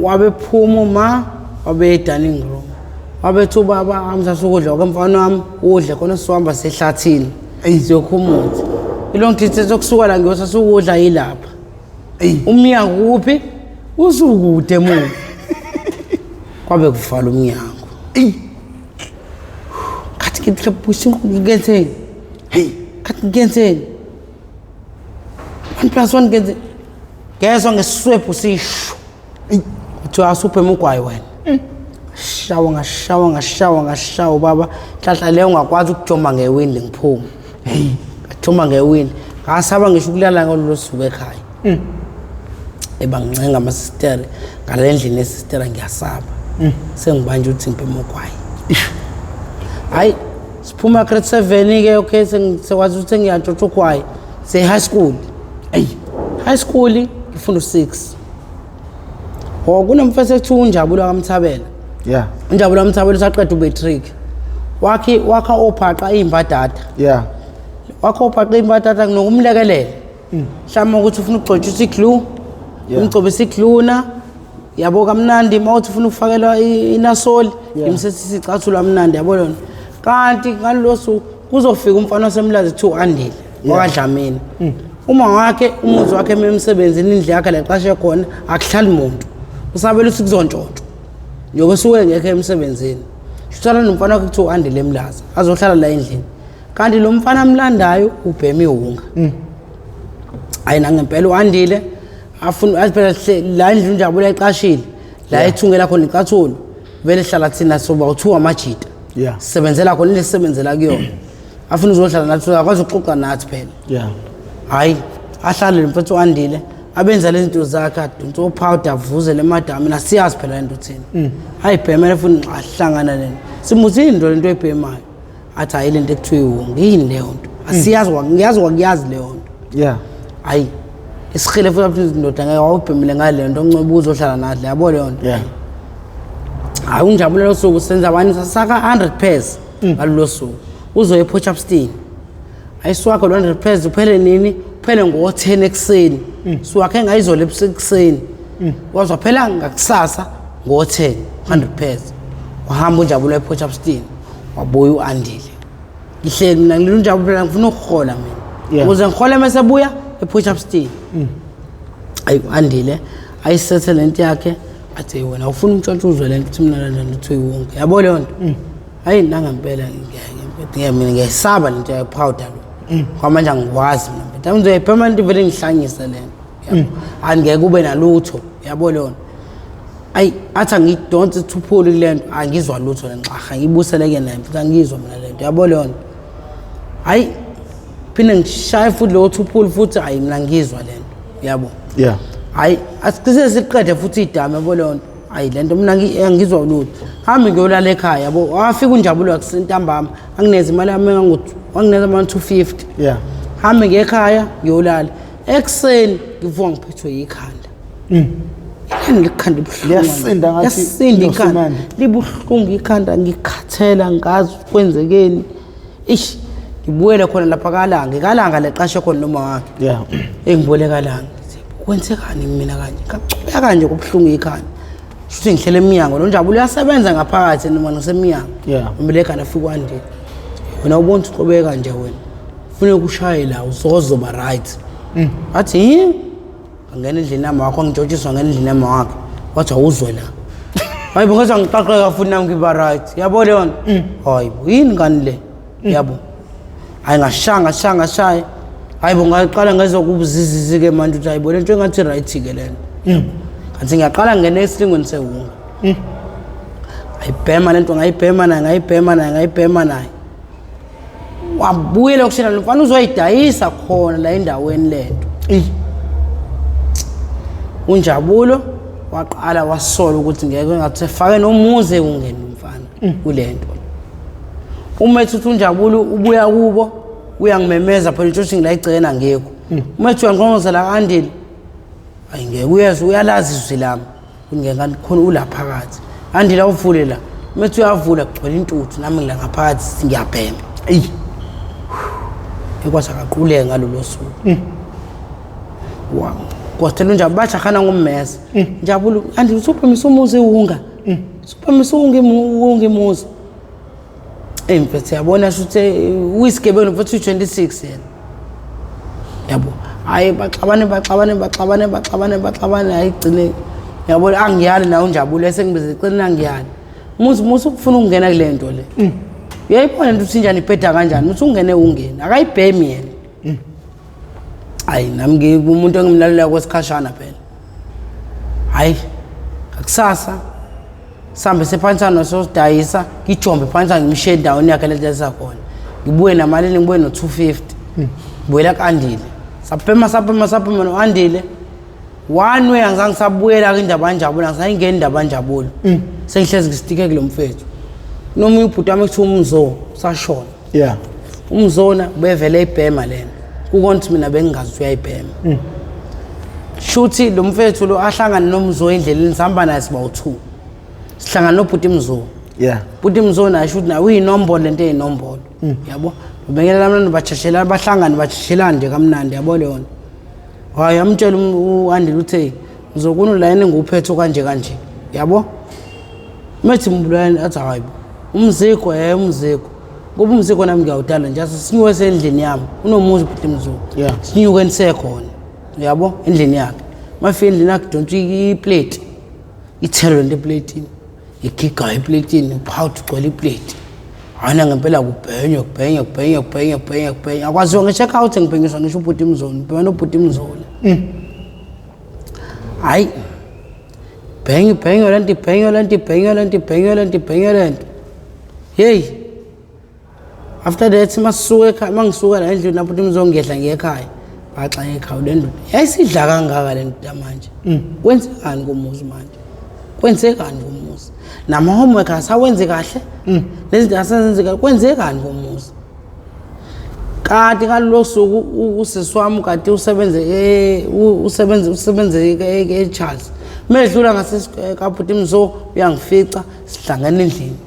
Speaker 1: Wabe phuma uma wabe e-dining room. Wabethi ubaba amthatha ukudla kwemfana wami udle khona sizohamba sehlathini.
Speaker 2: Eyi.
Speaker 1: Siyokhumutha. I-long distance yokusuka la ngiyothatha ukudla yilapha.
Speaker 2: Eyi.
Speaker 1: Umnyango kuphi? Usukude emuva. Kwabe kuvala umnyango.
Speaker 2: Eyi.
Speaker 1: Khathi ngithi ngenzeni?
Speaker 2: Hey.
Speaker 1: Khathi ngenzeni? 1 plus 1 ngenzeni? Ngezwa ngesiswebhu sisho.
Speaker 2: Eyi.
Speaker 1: Kuthiwa asuphe ugwayi wena. Shawa ngashawa ngashawa ngashawa baba. Nhlanhla leyo ngakwazi ukujoma ngewindi ngiphume.
Speaker 2: Hey.
Speaker 1: Ngajoma ngewindi. Ngasaba ngisho ukulala ngalolo suku ekhaya. Ebangincenga amasistere ngale ndlini yesistera ngiyasaba. Sengibanje ukuthi ngibhema ugwayi. Hayi siphuma grade 7 ke okay sekwazi ukuthi ngiyantshontsha ugwayi. Se high school.
Speaker 2: Eyi.
Speaker 1: High school ngifunda u6. Oh kunomfesi ekuthiwa uNjabulo kaMthabela.
Speaker 2: Yeah.
Speaker 1: UNjabulo kaMthabela usaqeda umatric. Wakhi wakha ophaqa izimbadada.
Speaker 2: Yeah.
Speaker 1: Wakha ophaqa izimbadada nokumlekelela. Mhlawumbe ukuthi ufuna ukugcotshisa iglue,
Speaker 2: Yeah.
Speaker 1: umgcobisa iglue na yabo kamnandi uma uthi ufuna ukufakelwa inasoli
Speaker 2: Yeah.
Speaker 1: imsethisa icathulo amnandi yabo lona. Kanti ngalolo suku kuzofika umfana wasemlazi kuthiwa u-Andile
Speaker 2: Yeah.
Speaker 1: wakwaDlamini. Uma wakhe umuzi wakhe emsebenzini indlu yakhe leqashe khona akuhlali muntu. Usabela ukuthi kuzontshontshwa. Njengoba esuke engekho emsebenzini. Shuthana nomfana wakhe kuthiwa u-Andile eMlaza azohlala la endlini. Kanti lo mfana amlandayo ubhema iwunga. Hayi nangempela u-Andile afuna athi phela la endlu uNjabulo eqashile la ethungela khona icathulo vele hlala thina soba uthiwa amajita.
Speaker 2: Yeah.
Speaker 1: Sisebenzela khona lesisebenzela kuyona. Afuna uzohlala nathi akwazi ukuxoxa nathi phela.
Speaker 2: Yeah.
Speaker 1: Hayi ahlale lo mfethu u-Andile abenza lezi zinto zakhe adonse opowder avuzele emadamini asiyazi phela lento thina. Ayibhemele futhi ahlangana lento. Simuthi yini lento oyibhemayo? Athi hayi lento ekuthiwa iwunga yini leyo nto? Asiyazi ngiyazi kwakuyazi leyo nto.
Speaker 2: Yeah.
Speaker 1: Hayi isihile futhi athi indoda ngeke wawubhemile ngale nto oncwebe uzohlala nathi yabo leyo nto.
Speaker 2: Yeah.
Speaker 1: Hayi unjabulo losuku senza bani sasaka 100 pairs ngalolo suku. Uzoye ePort Shepstone. Ayisiwakho lo 100 pairs uphele nini? Uphele ngo-10 ekuseni. Siwakhe ngayizolo ekuseni. Waze phela ngakusasa ngo-10 100 pairs. Wahamba unjabulo ePort Shepstone. Wabuya u-Andile. Ngihleli mina ngilinde unjabulo phela ngifuna ukuhola mina.
Speaker 2: Yeah.
Speaker 1: Ukuze ngihole mase buya ePort Shepstone. Ayi u-Andile ayisethe lento yakhe athi wena ufuna umntshontsho uzwe lento uthi mina lento uthi uyiwonke yabo leyo nto. Hayi nangempela ngeke mina ngiyayisaba lento ya powder lo. Kwamanje angikwazi mina mfethu. Ngizoyibhema into vele ngihlanyise lento. Yabo. Angeke kube nalutho yabo leyo nto. Ayi athi angidonse ithuphuli kule nto angizwa lutho le nxaha ngibuseleke naye mfethu angizwa mina lento yabo leyo nto. Hayi phinde ngishaye futhi lowo thuphuli futhi hayi mina ngizwa lento yabo.
Speaker 2: Yeah.
Speaker 1: Hayi asiqise siqede futhi idame yabo leyo nto. Hayi lento mina angizwa lutho. Hambe ngiyolala ekhaya yabo. Wafika unjabulo wakusentambama angineze imali yami engango wangineza ama 250.
Speaker 2: Yeah.
Speaker 1: Hambe ngekhaya ngiyolala. Ekuseni ngivuka ngiphethwe yikhanda. Ikhanda likhanda libuhlungu.
Speaker 2: Liyasinda ngathi
Speaker 1: Liyasinda ikhanda.
Speaker 2: nosimende.
Speaker 1: Libuhlungu ikhanda ngikhathela ngazi kwenzekeni. Ish ngibuyele khona lapha kaLanga. KaLanga leqashe khona noma wakhe.
Speaker 2: Yeah.
Speaker 1: Engibuyele kaLanga. Ngithi, Kwenzekani mina kanje? Ngachubeka kanje kubuhlungu ikhanda. Shuthi ngihlele eminyango lo Njabulo uyasebenza ngaphakathi noma ngisemnyango.
Speaker 2: Yeah.
Speaker 1: Umele ekhanda afike kwandile. Wena ubona ukuthi uqhubeka nje wena. Ufuna ukushaye la uzozoba right. Athi hi ngena endlini yami wakho ngitshotshiswa ngena endlini yami wakhe. Wathi awuzwe la. Hayi bo ngaze ngiqaqeka futhi nami ngiba right. Yabo leyo nto. Hayi bo yini ngani le? Yabo. Hayi ngashaya ngashaya ngashaya. Hayi bo ngaqala ngezwa kubuzizizi ke manje ukuthi hayi bo lento engathi right ke lento. Kanti ngiyaqala ngene esilingweni sewunga. Ayibhema lento ngayibhema naye ngayibhema naye ngayibhema naye. Wabuyela kushela lo mfana uzoyidayisa khona la endaweni lento.
Speaker 2: Eyi.
Speaker 1: Unjabulo waqala wasola ukuthi ngeke ngathi efake nomuzi ungene umfana kulento. Uma ethi uNjabulo ubuya kubo uyangimemeza phela utsho ngila igcena ngekho. Uma ethi uyangqongqozela kaAndile ayi ngeke uyezwa uyalazi izwi lami. Ngeke kanti khona ula phakathi. Andile awuvule la. Uma ethi uyavula kugcwele intuthu nami ngila ngaphakathi ngiyabhema.
Speaker 2: Eyi.
Speaker 1: Ekwathi akaquleke ngalolo suku. Kwasithela unjabulo bajahana ngommese. Njabulo andi usubhemisa umuzi iwunga. Usubhemisa uwunga uwunga imuzi. Eyi mfethu yabona shuthi uyisigebengu mfethu uyi-26 yena. Yabo. Hayi baxabane baxabane baxabane baxabane baxabane hayi gcine yabo angiyali nawe unjabulo esengibize eceleni angiyali. Muzi musi ukufuna ukungena kule nto le. Uyayibona into ukuthi injani ibheda kanjani muthi ungene ungene akayibhemi yena. Hayi nami ngikumuntu engimlalela kwesikhashana phela. Hayi ngakusasa sihambe sephanisana sosidayisa ngijombe phansi ngimshiye endaweni yakhe letesa khona ngibuye namalini ngibuye no-250 ngibuyela ku-andile sabhema sabhema sabhema no-andile one way angizange ngisabuyela indaba yanjabulo angisayingeni indaba yanjabulo sengihlezi ngisitike kulo mfethu nomunye ubhuti wami kuthiwa umzo sashona
Speaker 2: Yeah.
Speaker 1: Umzona ubevele eyibhema lena. Kukona ukuthi mina bengingazi ukuthi uyayibhema. Shuthi lo mfethu lo ahlangane nomzo endleleni sihamba naye siba u2. Sihlangana nobhuti Mzo.
Speaker 2: Yeah.
Speaker 1: Bhuti Mzo naye shuthi naye uyinombolo lento eyinombolo. Yabo? Babingelela kamnandi bachashelana bahlangane bachashelana nje kamnandi yabo leyo nto. Hayi amtshela uAndile uthe ngizokuna la yena nguphetho kanje kanje. Yabo? Methi mbulani athi hayi bo. Umziko eh umziko. Ngoba umziko nami ngiyawudala nje sinyuke sendlini yami. Unomuzi bhuti Mzulu.
Speaker 2: Yeah.
Speaker 1: Sinyuke nisekhona. Yabo endlini yakhe. Mafika endlini yakhe dontsha iplate. Ithelo lento eplatini. Igiga eplatini, uphawuthi ugcwele iplate. Hana ngempela kubhenywe kubhenywe kubhenywe kubhenywe kubhenywe kubhenywe. Akwaziwa nge-check out ngibhenyiswa ngisho ubhuti Mzulu, ngibhenywa nobhuti Mzulu. Hayi bhenye bhenye lento ibhenye lento ibhenye lento ibhenye lento ibhenye lento. Hey. After that masisuka ekhaya mangisuka la endlini lapho ukuthi ngiyehla ngiye ekhaya. Baxa ekhaya le ndoda. Yayisidla kangaka le ndoda manje. Kwenzekani komuzi manje? Kwenzekani komuzi? Nama homework asawenzi kahle. Nezinto asazenzi kahle. Kwenzekani komuzi? Kanti ngalolo suku usisi wami kade usebenze usebenze usebenze eCharles. Medlula ngase kabhuti Mzo uyangifica sihlangana endlini.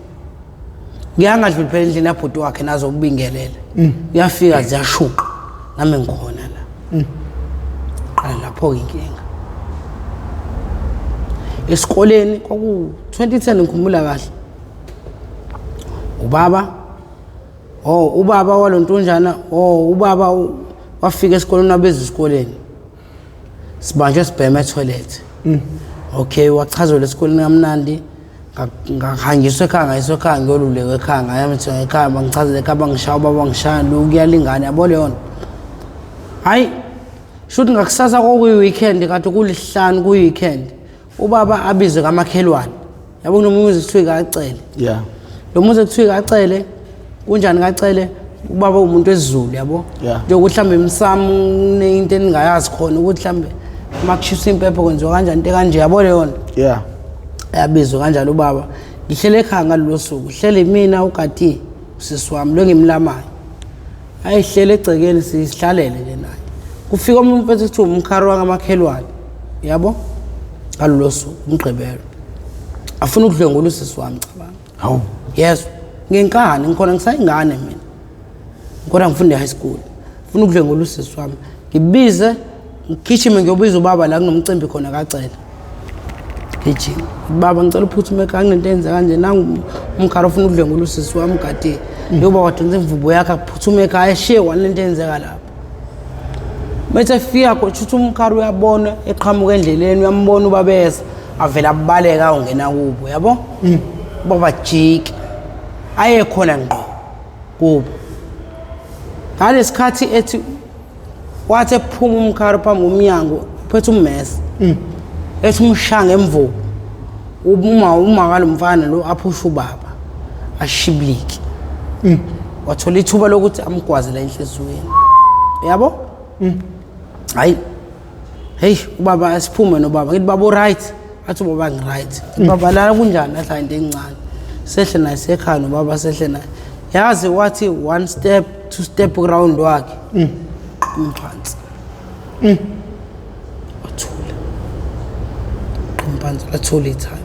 Speaker 1: Ngiyangadluli phela endlini yabhuti wakhe nazokubingelela. Uyafika ziyashuqa nami ngikhona la. Qala lapho inkinga. Esikoleni kwaku 2010 ngikhumbula kahle. Ubaba Oh ubaba walontunjana oh ubaba wafika esikoleni wabeza esikoleni. Sibanjwe sibhema etoilet. Okay wachazelwa esikoleni kamnandi ngahanjiswa ekhaya ngayiswa ekhaya ngiyolulekwa ekhaya ngaya ekhaya bangichazela ekhaya bangishaya ubaba bangishaya lokuyalingana yabo leyo nto. Hayi shuthi ngakusasa kwakuyi-weekend kade kulisihlanu kuyi-weekend ubaba abizwe kamakhelwane yabo kunomuzi kuthiwa kacele.
Speaker 2: Yeah.
Speaker 1: Lo muzi kuthiwa kacele kunjani kacele ubaba umuntu wesiZulu yabo.
Speaker 2: Yeah.
Speaker 1: Njengokuthi mhlambe emsamo into eningayazi khona ukuthi mhlambe uma kushisa impepho kwenziwa kanjani into kanje yabo leyo nto.
Speaker 2: Yeah.
Speaker 1: Yabizwa kanjalo ubaba. Ngihlele ekhaya ngalolo suku hlele mina ugati usisi wami lo ngimlamayo. Ayihlele egcekeni sihlalele nje naye. Kufika omunye umfethu kuthiwa umkhari wangamakhelwane yabo ngalolo suku umgqibelo. Afuna ukudlwengula usisi wami cabanga.
Speaker 2: Hawu.
Speaker 1: Yes. Ngenkani ngikhona ngisayingane mina. Ngikhona ngifunda e-high school. Ngifuna ukudlwengula usisi wami. Ngibize ngigijime ngiyobiza ubaba la kunomcimbi khona kacela. Gijima. Baba ngicela uphuthume ekhaya kunento eyenzeka kanje nangu umkhari ofuna ukudlwengula usisi wami kade. Yoba wadonsa imvubu yakhe aphuthume ekhaya eshiye kwani lento eyenzeka lapha. Mase efika khona uthi umkhari uyabona eqhamuka endleleni uyambona ubabeza avela abaleka ungena kubo yabo. Baba jike. Aye khona ngqo kubo. Ngalesikhathi ethi wathi ephuma umkhari phambi komnyango uphethe ummese. Ethi umshaya ngemvubu. Uma kalomfana lo aphusha ubaba ashibliki. Wathola ithuba lokuthi amgwaze la enhliziyweni. Yabo? Hayi. Hey ubaba asiphume nobaba ngithi baba uright athi ubaba ngiright. Baba la kunjani athi hayi into encane. Sehle naye sekhaya nobaba sehle naye. Yazi wathi one step two step round wakhe. Umphansi. Wathula. Umphansi wathula ithime.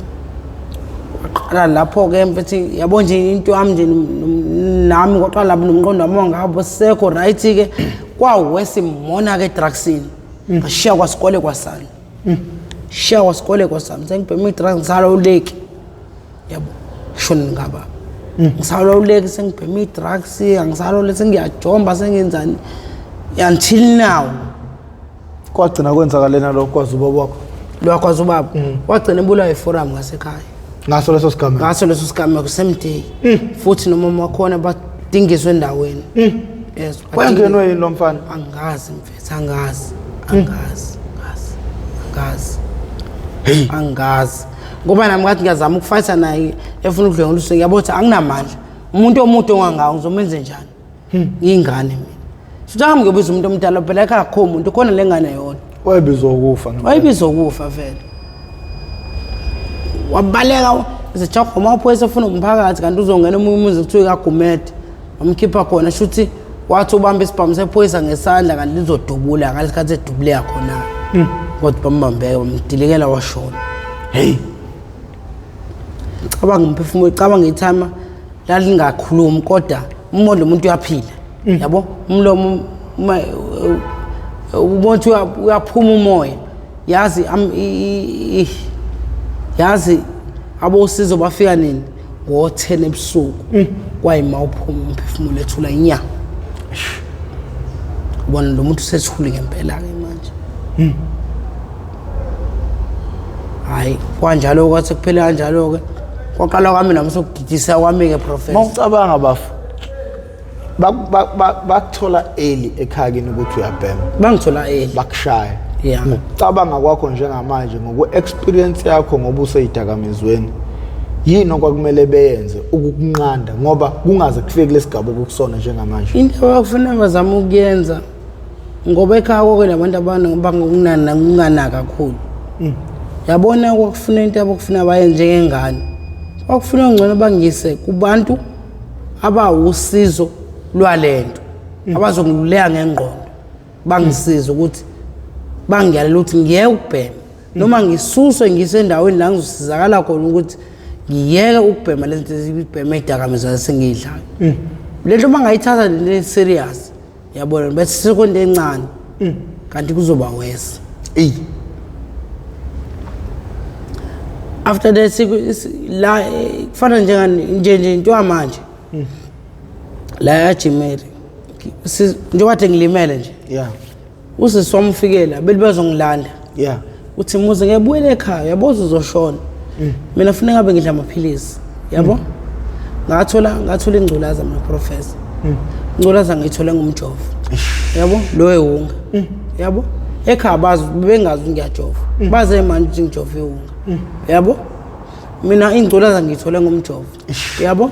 Speaker 1: Kwaqala lapho ke mfethu yabo nje into yami nje nami kwaqala lapho nomqondo wami wangabo sekho right ke kwawese mona ke drugsini. Ngashiya kwasikole kwasani. Shiya kwasikole kwasami, sengibhema i-drugs ngisalawuleki. Yabo, shona ngaba. Ngisalawuleki sengibhema i-drugs, angisalawuleki sengiyajomba sengenzani until now.
Speaker 2: Kwagcina kwenzakalena lokho kwazi ubaba wakho?
Speaker 1: Lwakwazi ubaba. Wagcina ebulawa iforum ngasekhaya.
Speaker 2: Ngaso leso sigameko?
Speaker 1: Ngaso leso sigameko same day. Futhi nomama wakhona badingiswe endaweni. Yes.
Speaker 2: Wayengenwe yini lo mfana?
Speaker 1: Angazi mfethu, angazi. Angazi. Angazi. Angazi.
Speaker 2: Hey.
Speaker 1: Angazi. Ngoba nami ngathi ngiyazama ukufayitha naye efuna ukudlwengula usuke ngiyabona ukuthi anginamandla. Umuntu omude ongangawo ngizomenze njani? Ngiyingane mina. Futhi ahambe ngiyobiza umuntu omdala phela ekhaya akukho umuntu khona le ngane yodwa.
Speaker 2: Wayebizwa ukufa ngempela.
Speaker 1: Wayebizwa ukufa vele. Wabaleka esejaha amaphoyisa efuna umphakathi kanti uzongena omunye umuzi kuthiwa kaGumede. Wamkhipha khona shuthi wathi ubamba isibhamu sephoyisa ngesandla kanti lizodubula ngalesikhathi edubuleka khona. Kodwa bambambeka bamdilikela washona.
Speaker 2: Hey.
Speaker 1: Cabanga umphefumulo, cabanga ithama lalingakhulumi kodwa umoya lo muntu uyaphila. Yabo umlomo uma ubona ukuthi uyaphuma umoya. Yazi yazi abosizo bafika nini? Ngo-10 ebusuku. Kwayima uphuma umphefumulo ethula inyama. Ubona lo muntu usethule ngempela ke manje. Hayi kwanjalo kwathi kuphele kanjalo ke. Kwaqala kwami nami sokugidisa kwami ke professor.
Speaker 2: Mawucabanga bafu. Bakuthola early ekhaya kini ukuthi uyabhema.
Speaker 1: Bangithola early.
Speaker 2: Bakushaya.
Speaker 1: Yeah.
Speaker 2: Ngokucabanga kwakho njengamanje ngokwe-experience yakho ngoba useyidakamizweni yini okwakumele beyenze ukukunqanda ngoba kungaze kufike kulesigaba okukusona njengamanje?
Speaker 1: Into abakufanele bazame ukuyenza ngoba ekhaya konke nabantu abangokunana kakhulu. Yabona kwakufuna into abakufuna bayenze njengengane. Kwakufuna ngcono bangise kubantu abawusizo lwalento abazongiluleka ngengqondo bangisize ukuthi bangiyalela ukuthi ngiyeke ukubhema noma ngisuswe ngisendaweni la ngizosizakala khona ukuthi ngiyeke ukubhema lezi zinto ezibhema idakamizwa esengiyidlayo. Le nto bangayithatha le serious yabona bese sekonto encane kanti kuzoba worse.
Speaker 2: Eyi.
Speaker 1: After that la kufana njengani nje nje into yamanje la yajimeri njengoba kade ngilimele nje.
Speaker 2: Yeah.
Speaker 1: Usisi wami ufikela beli bazongilanda.
Speaker 2: Yeah.
Speaker 1: Uthi muze ngiyabuyela ekhaya yabo uzoshona. Mina kufuneka ngabe ngidla amaphilisi yabo. Ngathola ingculaza mina professor. Ingculaza ngiyithole ngumjovo. Yabo lo ewunga. Yabo ekhaya bazi bengazi ngiyajova. Baze manje ukuthi ngijova iwunga. Yabo mina ingculaza ngiyithole ngumjovo. Yabo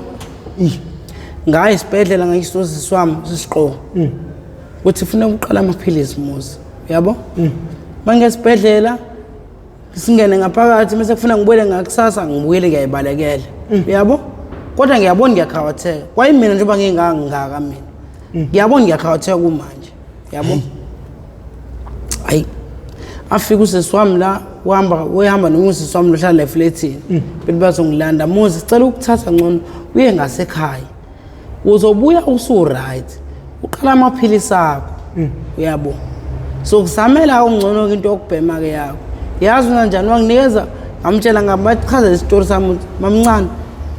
Speaker 1: ngaye isibhedlela ngayisosisi wami sisiqo. Uthi ufuna ukuqala amaphilisi muzi. Yabo mangesibhedlela singene ngaphakathi mase kufuna ngibuyele ngakusasa ngibuyele ngiyayibalekela. Yabo kodwa ngiyabona ngiyakhawatheka. Kwayimina njengoba ngingangaka mina. Ngiyabona ngiyakhawatheka kumanje. Yabo hayi afika usisi wami la uhamba nomunye usisi wami lohlala efletini. Bethi bazongilanda muzi sicela ukuthatha ngcono uye ngasekhaya. Uzobuya usu right. Uqala amaphilisi akho. Uyabo. So kuzamela ongcono into yokubhema ke yakho. Yazi kanjani wanginikeza ngamtshela ngabachaza isitori sami mamncane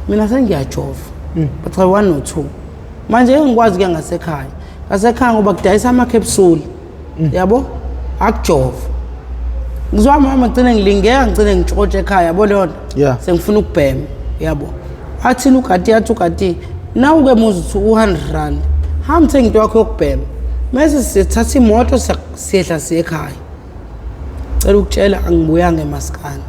Speaker 1: mina sengiyajova. But 1 no 2. Manje ngikwazi kuya ngasekhaya. Ngasekhaya ngoba kudayisa ama capsule. Yabo? Akujova. Ngizwa mama ngicine ngilingeka ngicine ngitshotshe ekhaya yabo leyo nto.
Speaker 2: Yeah.
Speaker 1: Sengifuna ukubhema yabo. Athini ugadi yathi ugadi nawu ke muzi uthi u100 rand. Hamba thenga into yakho yokubhema. Mase sithatha imoto siyehla siye ekhaya. Cela ukutshela angibuyanga emaskani.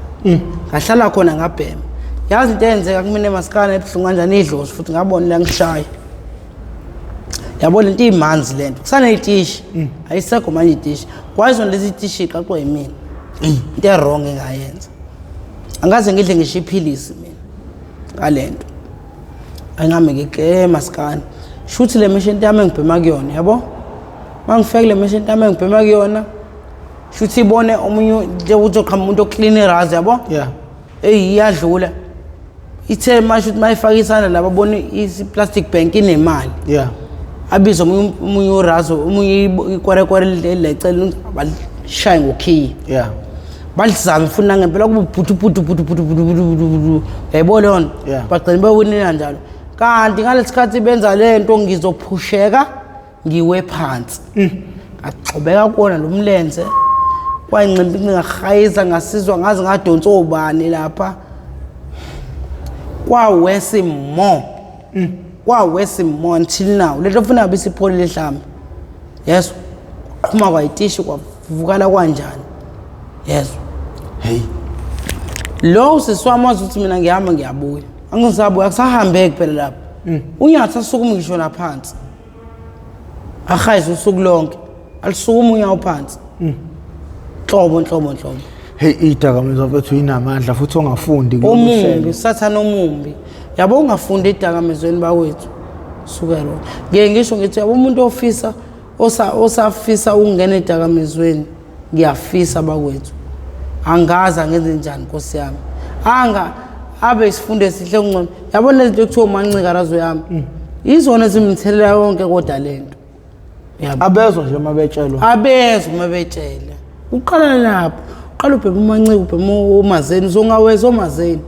Speaker 1: Ngahlala khona ngabhema. Yazi into eyenzeka kumina emaskani ebuhlungu kanjani idlozi futhi ngabona la ngishaya. Yabo lento imanzi lento. Kusaneyitishi. Ayisekho manje itishi. Kwayizona lezi itishi iqaqwe yimina. Into e-wrong engayenza. Angaze ngidle ngisho iphilisi mina ngalento. Ayingame ngike maskani. Shuthi le mission yami engibhema kuyona yabo. Mangifika kule mission yami engibhema kuyona shuthi ibone omunye nje uzoqhamuka umuntu oclean irazi yabo.
Speaker 2: Yeah.
Speaker 1: Hey iyadlula. Ithe manje ukuthi mayifaka isandla laba bona i-plastic bank inemali.
Speaker 2: Yeah.
Speaker 1: Abize omunye urazo omunye ikwerekwere lelecela Lishaye ngokhiye.
Speaker 2: Yeah.
Speaker 1: Balizame futhi nangempela kube bhutu bhutu bhutu bhutu bhutu bhutu bhutu bhutu. Yayibona leyo nto?
Speaker 2: Yeah.
Speaker 1: Bagcina bewinile kanjalo. Kanti ngalesi sikhathi benza le nto ngizophusheka ngiwe phansi. Ngagxobeka kuwona lo mlenze. Kwayincimpi ngahayiza ngasizwa ngaze ngadonsa obani lapha. Kwawesi more. Kwawesi more until now. Lento funa ngabe isipholile mhlawumbe. Yes. Qhuma kwayitishi kwavukala kanjani. Yes.
Speaker 2: Hey.
Speaker 1: Lo usisi wami wazi ukuthi mina ngihamba ngiyabuya. Angisabuya kusahambeki phela lapha. Unyathi asukuma ngisho naphansi. Ahayize usuku lonke. Alisukuma unyawo phansi. Nhlobo nhlobo nhlobo.
Speaker 2: Hey, idakamizwa mfethu inamandla futhi ongafundi kulolu
Speaker 1: Omumbi,
Speaker 2: hlelo.
Speaker 1: usathana omumbi. Yabo ungafundi edakamizweni bakwethu. Suka lo. Ngeke ngisho ngithi yabo umuntu ofisa osafisa ukungena edakamizweni ngiyafisa bakwethu. Angazi angenze njani Nkosi yami. Anga abe isifundo esihle kungcono. Yabona lezi zinto ekuthiwa umancika razo yami. Izona ezimthelela yonke kodwa lento. Yabo.
Speaker 2: Abezwa nje uma betshelwa.
Speaker 1: Abezwa uma betshela. Uqala lapho. Uqala ubhema umancika ubhema umazeni uzongaweza omazeni.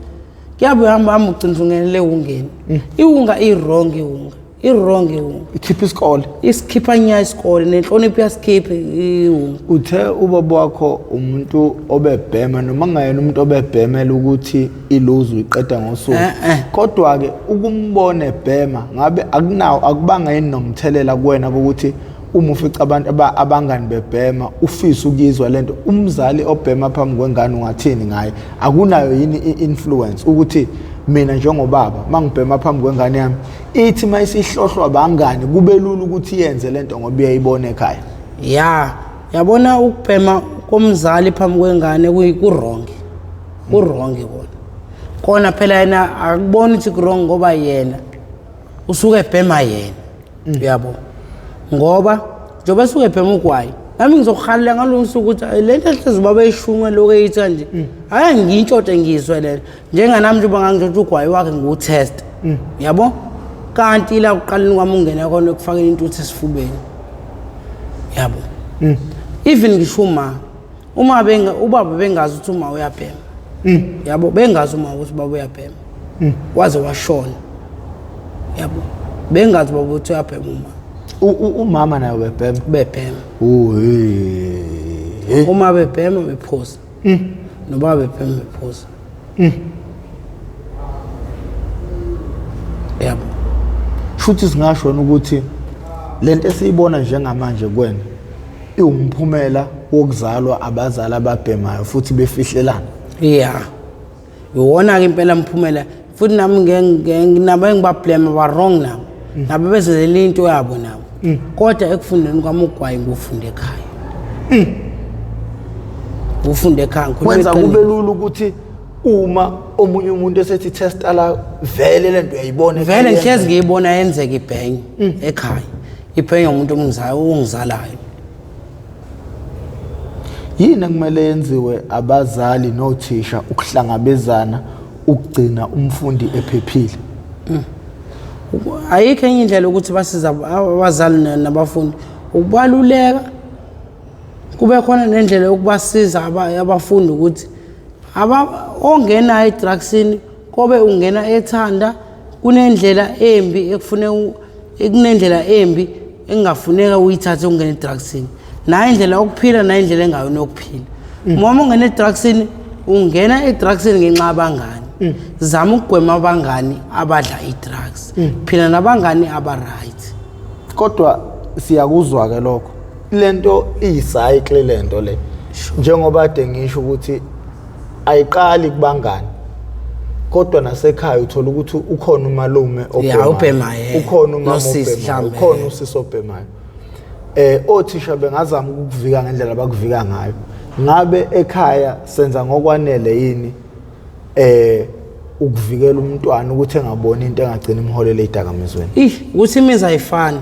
Speaker 1: Kuyabe uhamba hamba ugcina usungenele ungeni. Iwunga i-wrong iwunga. I-wrong iwunga.
Speaker 2: Ikhipha isikole.
Speaker 1: Isikhipha nya isikole nenhlonipho iyasikhipha iwunga.
Speaker 2: Uthe ubaba wakho umuntu obebhema noma kungayena umuntu obebhemela ukuthi iluzu uyiqeda ngosuku.
Speaker 1: Eh, eh.
Speaker 2: Kodwa ke ukumbona ebhema ngabe akunawo akubanga yini nomthelela kuwena ukuthi uma ufica abantu abangani bebhema ufise ukuyizwa lento, umzali obhema phambi kwengane ungathini ngaye? Akunayo yini i-influence ukuthi mina njengobaba mangibhema phambi kwengane yami ithi mayisihlohlwa abangani kube lula ukuthi yenze lento ngoba iyayibona ekhaya?
Speaker 1: Ya, yabona ukubhema komzali phambi kwengane ku-wrong. Ku-wrong kona. Kona phela yena akuboni ukuthi ku-wrong ngoba yena usuke ebhema yena. Uyabo? Ngoba njengoba esuke ebhema ugwayi, nami ngizokuhalela ngalolu suku ukuthi "Ayi, le nto ehlezi ubaba eyishunqa lokhu eyithi kanje. Hhayi ngiyintshontshe ngizwe lento. Njenganami njengoba ngangintshontsha ugwayi wakhe ngiwutheste. Yabo? Kanti ila kuqaleni kwami ungena khona ekufakeni intuthu esifubeni. Yabo. Even ngisho uma benga ubaba bengazi ukuthi uma uyabhema. Yabo, bengazi uma ukuthi ubaba uyabhema. Waze washona. Yabo. Bengazi ubaba ukuthi uyabhema uma.
Speaker 2: Umama naye ubebhema?
Speaker 1: Bebhema.
Speaker 2: Oh, hey.
Speaker 1: Uma bebhema bephuza. Nobaba bebhema bephuza. Yabo.
Speaker 2: Shuthi singasho ukuthi lento esiyibona njengamanje kuwena iwumphumela wokuzalwa abazali ababhemayo futhi befihlelana.
Speaker 1: Yeah. Iwona ke impela umphumela futhi nami nabo engibablame ba wrong nabo. Nabo bezenzela into yabo nabo. Kodwa ekufundeni kwami ugwayi ngiwufunde ekhaya. Ufunde ekhaya ngikhuluma
Speaker 2: Kwenza
Speaker 1: iqiniso.
Speaker 2: kube lula ukuthi uma omunye umuntu esethi testa la vele lento uyayibona
Speaker 1: Vele
Speaker 2: ekhaya.
Speaker 1: ngihlezi ngiyibona yenzeka ibhenye ekhaya. Ibhenye umuntu omngizayo ongizalayo.
Speaker 2: Yini ekumele yenziwe abazali nothisha ukuhlangabezana ukugcina umfundi ephephile?
Speaker 1: Ayikho enye indlela ukuthi basiza abazali nabafundi ukubaluleka kube khona nendlela yokubasiza abafundi ukuthi ongena edrugsini kobe ungena ethanda kunendlela embi ekufuneka kunendlela embi engafuneka uyithathe ungena edrugsini nayo indlela yokuphila nayo indlela engayona yokuphila. Uma ungena edrugsini ungena edrugsini ngenxa yabangani. Zama ukugwema abangani abadla i-drugs. Phila nabangani aba-right.
Speaker 2: Kodwa siyakuzwa ke lokho. Lento iyicycle lento le. Njengoba kade ngisho ukuthi ayiqali kubangani. Kodwa nasekhaya uthola ukuthi ukhona umalume
Speaker 1: Ya, obhemayo,
Speaker 2: ukhona umama
Speaker 1: nosisi
Speaker 2: obhemayo,
Speaker 1: mhlawumbe.
Speaker 2: ukhona usisi obhemayo. Othisha bengazama ukukuvika ngendlela abakuvika ngayo. Ngabe ekhaya senza ngokwanele yini ukuvikela umntwana ukuthi engaboni into engagcina imholele ezidakamizweni?
Speaker 1: Ih, ukuthi imizi ayifani.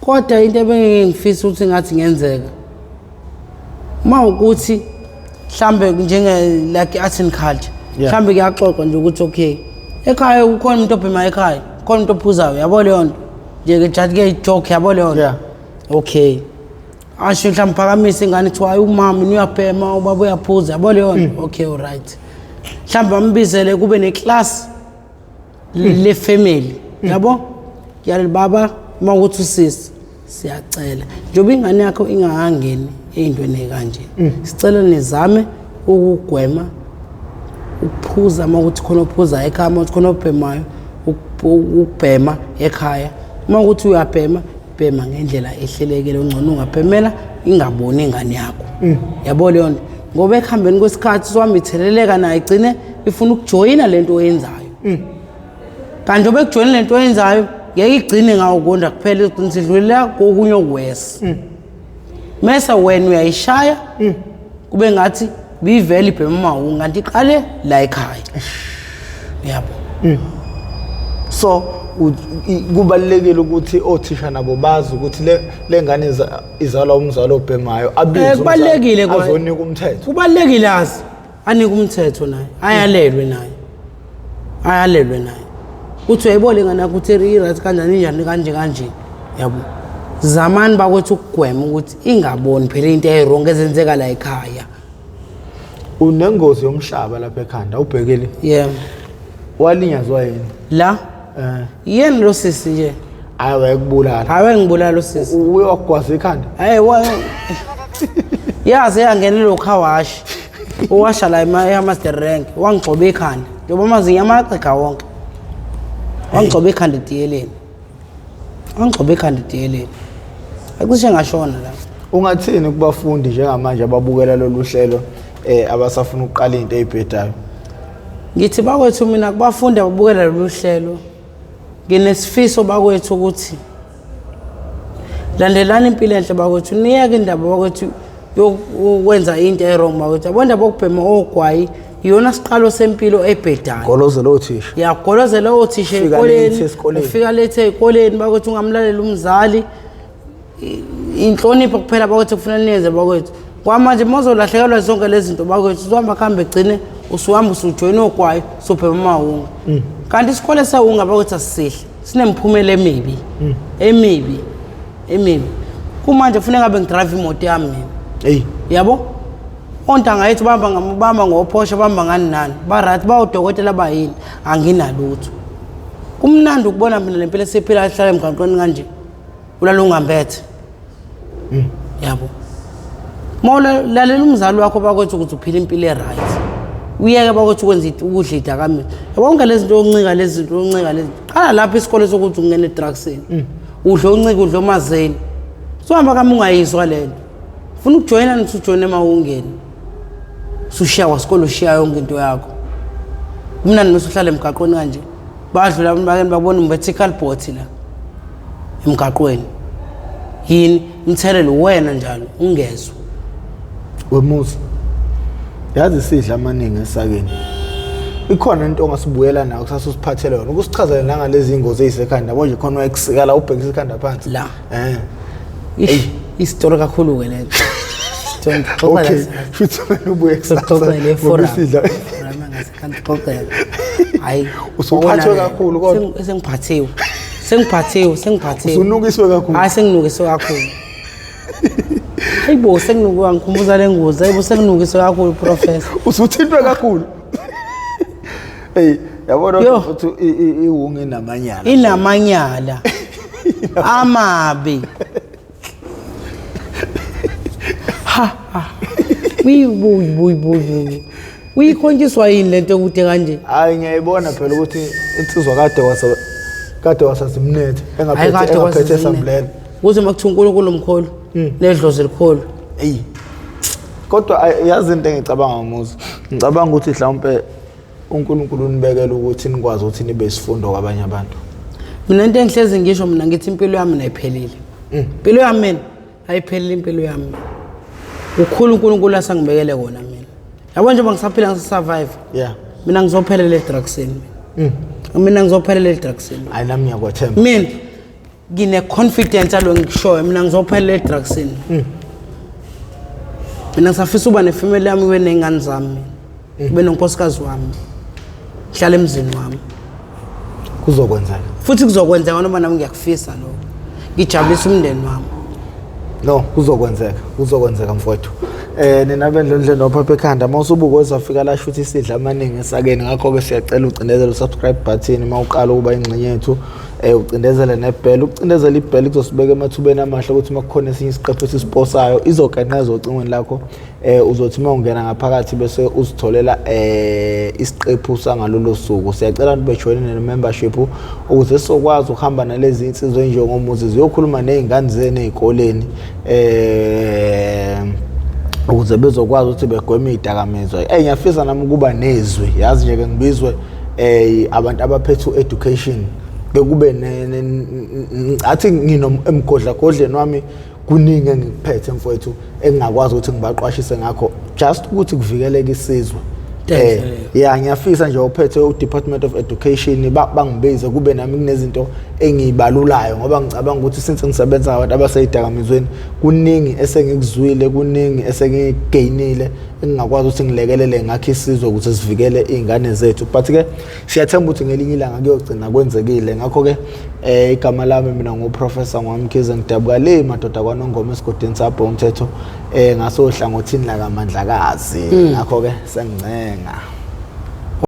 Speaker 1: Kodwa into ebengifisa ukuthi ngathi ngenzeka uma ukuthi mhlambe njenge like art and culture mhlambe kuyaxoxwa nje ukuthi okay ekhaya kukhona umuntu obhema ekhaya, kukhona umuntu ophuzayo, yabo leyo nto nje ke just ke joke, yabo leyo nto. Okay. Asho mhlawumbe phakamise ingane kuthiwa hayi umama mina uyabhema, ubaba uyaphuza, yabo leyo nto. Okay, alright. Mhlawumbe bambizele kube neclass le family, yabo? Yaleli baba uma ukuthi usisi siyacela njengoba ingane yakho ingakangeni ey'ntweni ey'kanje, sicela nizame ukugwema ukuphuza uma ukuthi khona ophuzayo ekhaya, uma ukuthi khona obhemayo ukubhema ekhaya, uma ukuthi uyabhema bhema ngendlela ehlelekile, ungcono ungabhemela ingaboni ingane yakho, yabo leyo nto, ngoba ekuhambeni kwesikhathi sohamba itheleleka nayo igcine ifuna ukujoyina le nto oyenzayo. Kanti njengoba ekujoyina le nto oyenzayo ngeke igcine ngawo konda kuphela, igcine sidlulela kokunye okuwesi, mese wena uyayishaya kube ngathi bivele ibhema amawunga, kanti iqale la ekhaya, yabo.
Speaker 2: So kubalulekile ukuthi othisha nabo bazi ukuthi le ngane izalwa umzali obhemayo, abize
Speaker 1: Kubalulekile
Speaker 2: azonika umthetho.
Speaker 1: Kubalulekile azi anike umthetho naye, ayalelwe naye, ayalelwe naye ukuthi uyayibona ingane yakho ukuthi i-right kanjani, injani, kanje kanje, yabo. Zamani bakwethu ukugwema ukuthi ingaboni phela into eyi-wrong ezenzeka la ekhaya.
Speaker 2: Unengozi yomhlaba lapha ekhanda, ubhekile?
Speaker 1: Yebo.
Speaker 2: Walinyazwa yini?
Speaker 1: La? Yena lo sisi nje.
Speaker 2: Hayi, wayekubulala.
Speaker 1: Hayi, wayengibulala lo sisi.
Speaker 2: Uye wakugwaza ikhanda?
Speaker 1: Hayi, yaze yangenela ukhawashi owasha la ema-master rank, wangigxoba ikhanda njengoba amazinyo amaxega wonke, wangigxoba ikhanda etiyeleni, wangigxoba ikhanda etiyeleni, acishe ngashona la.
Speaker 2: Ungathini kubafundi njengamanje ababukela lolu hlelo, abasafuna ukuqala into eyibhedayo?
Speaker 1: Ngithi bakwethu mina kubafundi ababukela lolu hlelo, nginesifiso bakwethu ukuthi landelani impilo enhle bakwethu, niyeke indaba bakwethu yokwenza into e-wrong bakwethu. Yabo, indaba yokubhema ogwayi iyona siqalo sempilo ebhedayo.
Speaker 2: Golozela othisha.
Speaker 1: Yagolozela othisha.
Speaker 2: Ufika
Speaker 1: ey'koleni.
Speaker 2: Late esikoleni.
Speaker 1: Ufika late ey'koleni bakwethu, ungamlalela umzali. Inhlonipho kuphela bakwethu kufanele niyenze bakwethu. Kwamanje uma uzolahlekelwa zonke lezi zinto bakwethu, uzohamba kuhambe gcine usuhamba usujoyina ogwayi, usubhema amawunga, kanti isikole sewunga bakwethu asisihle, sinemphumela emibi, emibi, emibi. Kumanje kufuneka ngabe ngidrayive imoto yami mina.
Speaker 2: Hey.
Speaker 1: Yabo, ontanga yethu bahamba bahamba ngophosha, bahamba ngani nani, ba-right, bawodokotela, bayini, anginalutho. Kumnandi ukubona mina le mpilo esiphila, sihlala emgaqweni kanje, ulala ungambethe, yabo. Uma ulalela umzali wakho bakwethu ukuthi uphila impilo e-right, uyeke bakwethu ukwenza ukudla idakamizwa, yabo, konke lezi zinto yokuncika, lezi zinto yokuncika lezi. Qala lapho isikole sokuthi ungene edrugsini, udle uncika, udle omazeni, sohamba kami ungayizwa le nto. Funa ukujoyina nithi ujoyine emawungeni, usushiya kwasikole, ushiya yonke into yakho. Kumnandi mase uhlala emgaqweni kanje, badlula abantu bakeni babona umbethe ikhalibhothi la emgaqweni, yini umthelelo wena njalo ungezwa.
Speaker 2: Wemusa, yazi sidla amaningi esakeni, ikhona into ongasibuyela nayo kusasa usiphathele yona, ukusichazele nangalezi ingozi ezisekhanda, yabo nje khona wayekusika la ubhekisa ikhanda phansi?
Speaker 1: La.
Speaker 2: Eh.
Speaker 1: Isitori kakhulu-ke lento.
Speaker 2: Okay, futhi wena ubuye kusasa.
Speaker 1: Sixoxele
Speaker 2: ngoba
Speaker 1: eforum.
Speaker 2: isidla
Speaker 1: Xoxela, hayi.
Speaker 2: Usuphathwe kakhulu kodwa.
Speaker 1: Sengiphathiwe, sengiphathiwe, sengiphathiwe.
Speaker 2: Usunukiswe kakhulu.
Speaker 1: Hayi, senginukiswe kakhulu. Hayibo, senginukiwe, ngikhumbuza le ngozi. Hayibo, senginukiswe kakhulu, professor.
Speaker 2: Usuthintwe kakhulu. Hey, yabona
Speaker 1: Yo.
Speaker 2: futhi iwunga inamanyala.
Speaker 1: Inamanyala amabi. Ha ha, buyi buyi buyi buyi, uyikhonjiswa yini lento ekude kanje?
Speaker 2: Hayi, ngiyayibona phela ukuthi insizwa kade wasazimnethe
Speaker 1: Hayi,
Speaker 2: engaphethe
Speaker 1: kade
Speaker 2: engaphethe
Speaker 1: kwasizimnethe.
Speaker 2: sambulela.
Speaker 1: Kuze uma kuthiwa uNkulunkulu mkhulu nedlozi elikhulu.
Speaker 2: Eyi, kodwa yazi into engicabanga ngomuzi, ngicabanga ukuthi mhlawumpe uNkulunkulu unibekela ukuthi nikwazi ukuthi nibe isifundo kwabanye abantu.
Speaker 1: Mina into engihlezi ngisho mina, ngithi impilo yami mina ayiphelile, impilo yami mina ayiphelile, impilo yami ukhulu uNkulunkulu asangibekele kona mina, yabo, njengoba ngisaphila ngisasurvive. Mina ngizophelela edrugsini, mina ngizophelela edrugsini.
Speaker 2: Hayi, nami ngiyakwethemba.
Speaker 1: Mina ngine-confidence alo ngikushoyo, mina ngizophelela edrugsini. Mina ngisafisa ukuba nefamily yami, ube ney'ngane zami, ube nonkosikazi wami, ngihlale emzini wami.
Speaker 2: Kuzokwenzeka.
Speaker 1: Futhi kuzokwenzeka, noma nami ngiyakufisa lokho, ngijabulisa umndeni wami.
Speaker 2: No, kuzokwenzeka, kuzokwenzeka mfowethu. Nina bendlondle nophapha ekhanda mawusubuka wezafika la shuthi isidla amaningi esakeni, ngakho-ke siyacela ucindezele u-subscribe button uma uqala ukuba ingxenye yethu, ucindezele nebell. Ukucindezela ibell kuzosibeka emathubeni amahle ukuthi uma kukhona esinye isiqephu esisiposayo izogenqeza ocingweni lakho, uzothi uma ungena ngaphakathi bese uzitholela isiqephu sangalolo suku. Siyacela abantu bejoyine ne-membership ukuze sizokwazi ukuhamba nalezi insizwa enjengomuzi ziyokhuluma ney'ngane zenu ey'koleni, ukuze bezokwazi ukuthi begweme iy'dakamizwa. Ngiyafisa nami ukuba nezwi, yazi nje ke ngibizwe abantu abaphethe u-education, bekube athi ngino emgodlagodleni wami kuningi engikuphethe mfowethu engingakwazi ukuthi ngibaqwashise ngakho, just ukuthi kuvikeleke isizwe. Ya, ngiyafisa nje uphethe u-Department of Education bangibize kube nami kunezinto engiyibalulayo, ngoba ngicabanga ukuthi since ngisebenza ngabantu abaseyidakamizweni kuningi esengikuzwile, kuningi esengigeyinile engingakwazi ukuthi ngilekelele ngakho isizwe ukuthi sivikele iy'ngane zethu. But-ke siyathemba ukuthi ngelinye ilanga kuyogcina kwenzekile. Ngakho-ke igama lami mina nguProfessor Ngwamkhize, ngidabuka le madoda kwaNongoma esigodini sabho umthetho, ngasohlangothini lakaMandlakazi. Ngakho-ke sengincenga.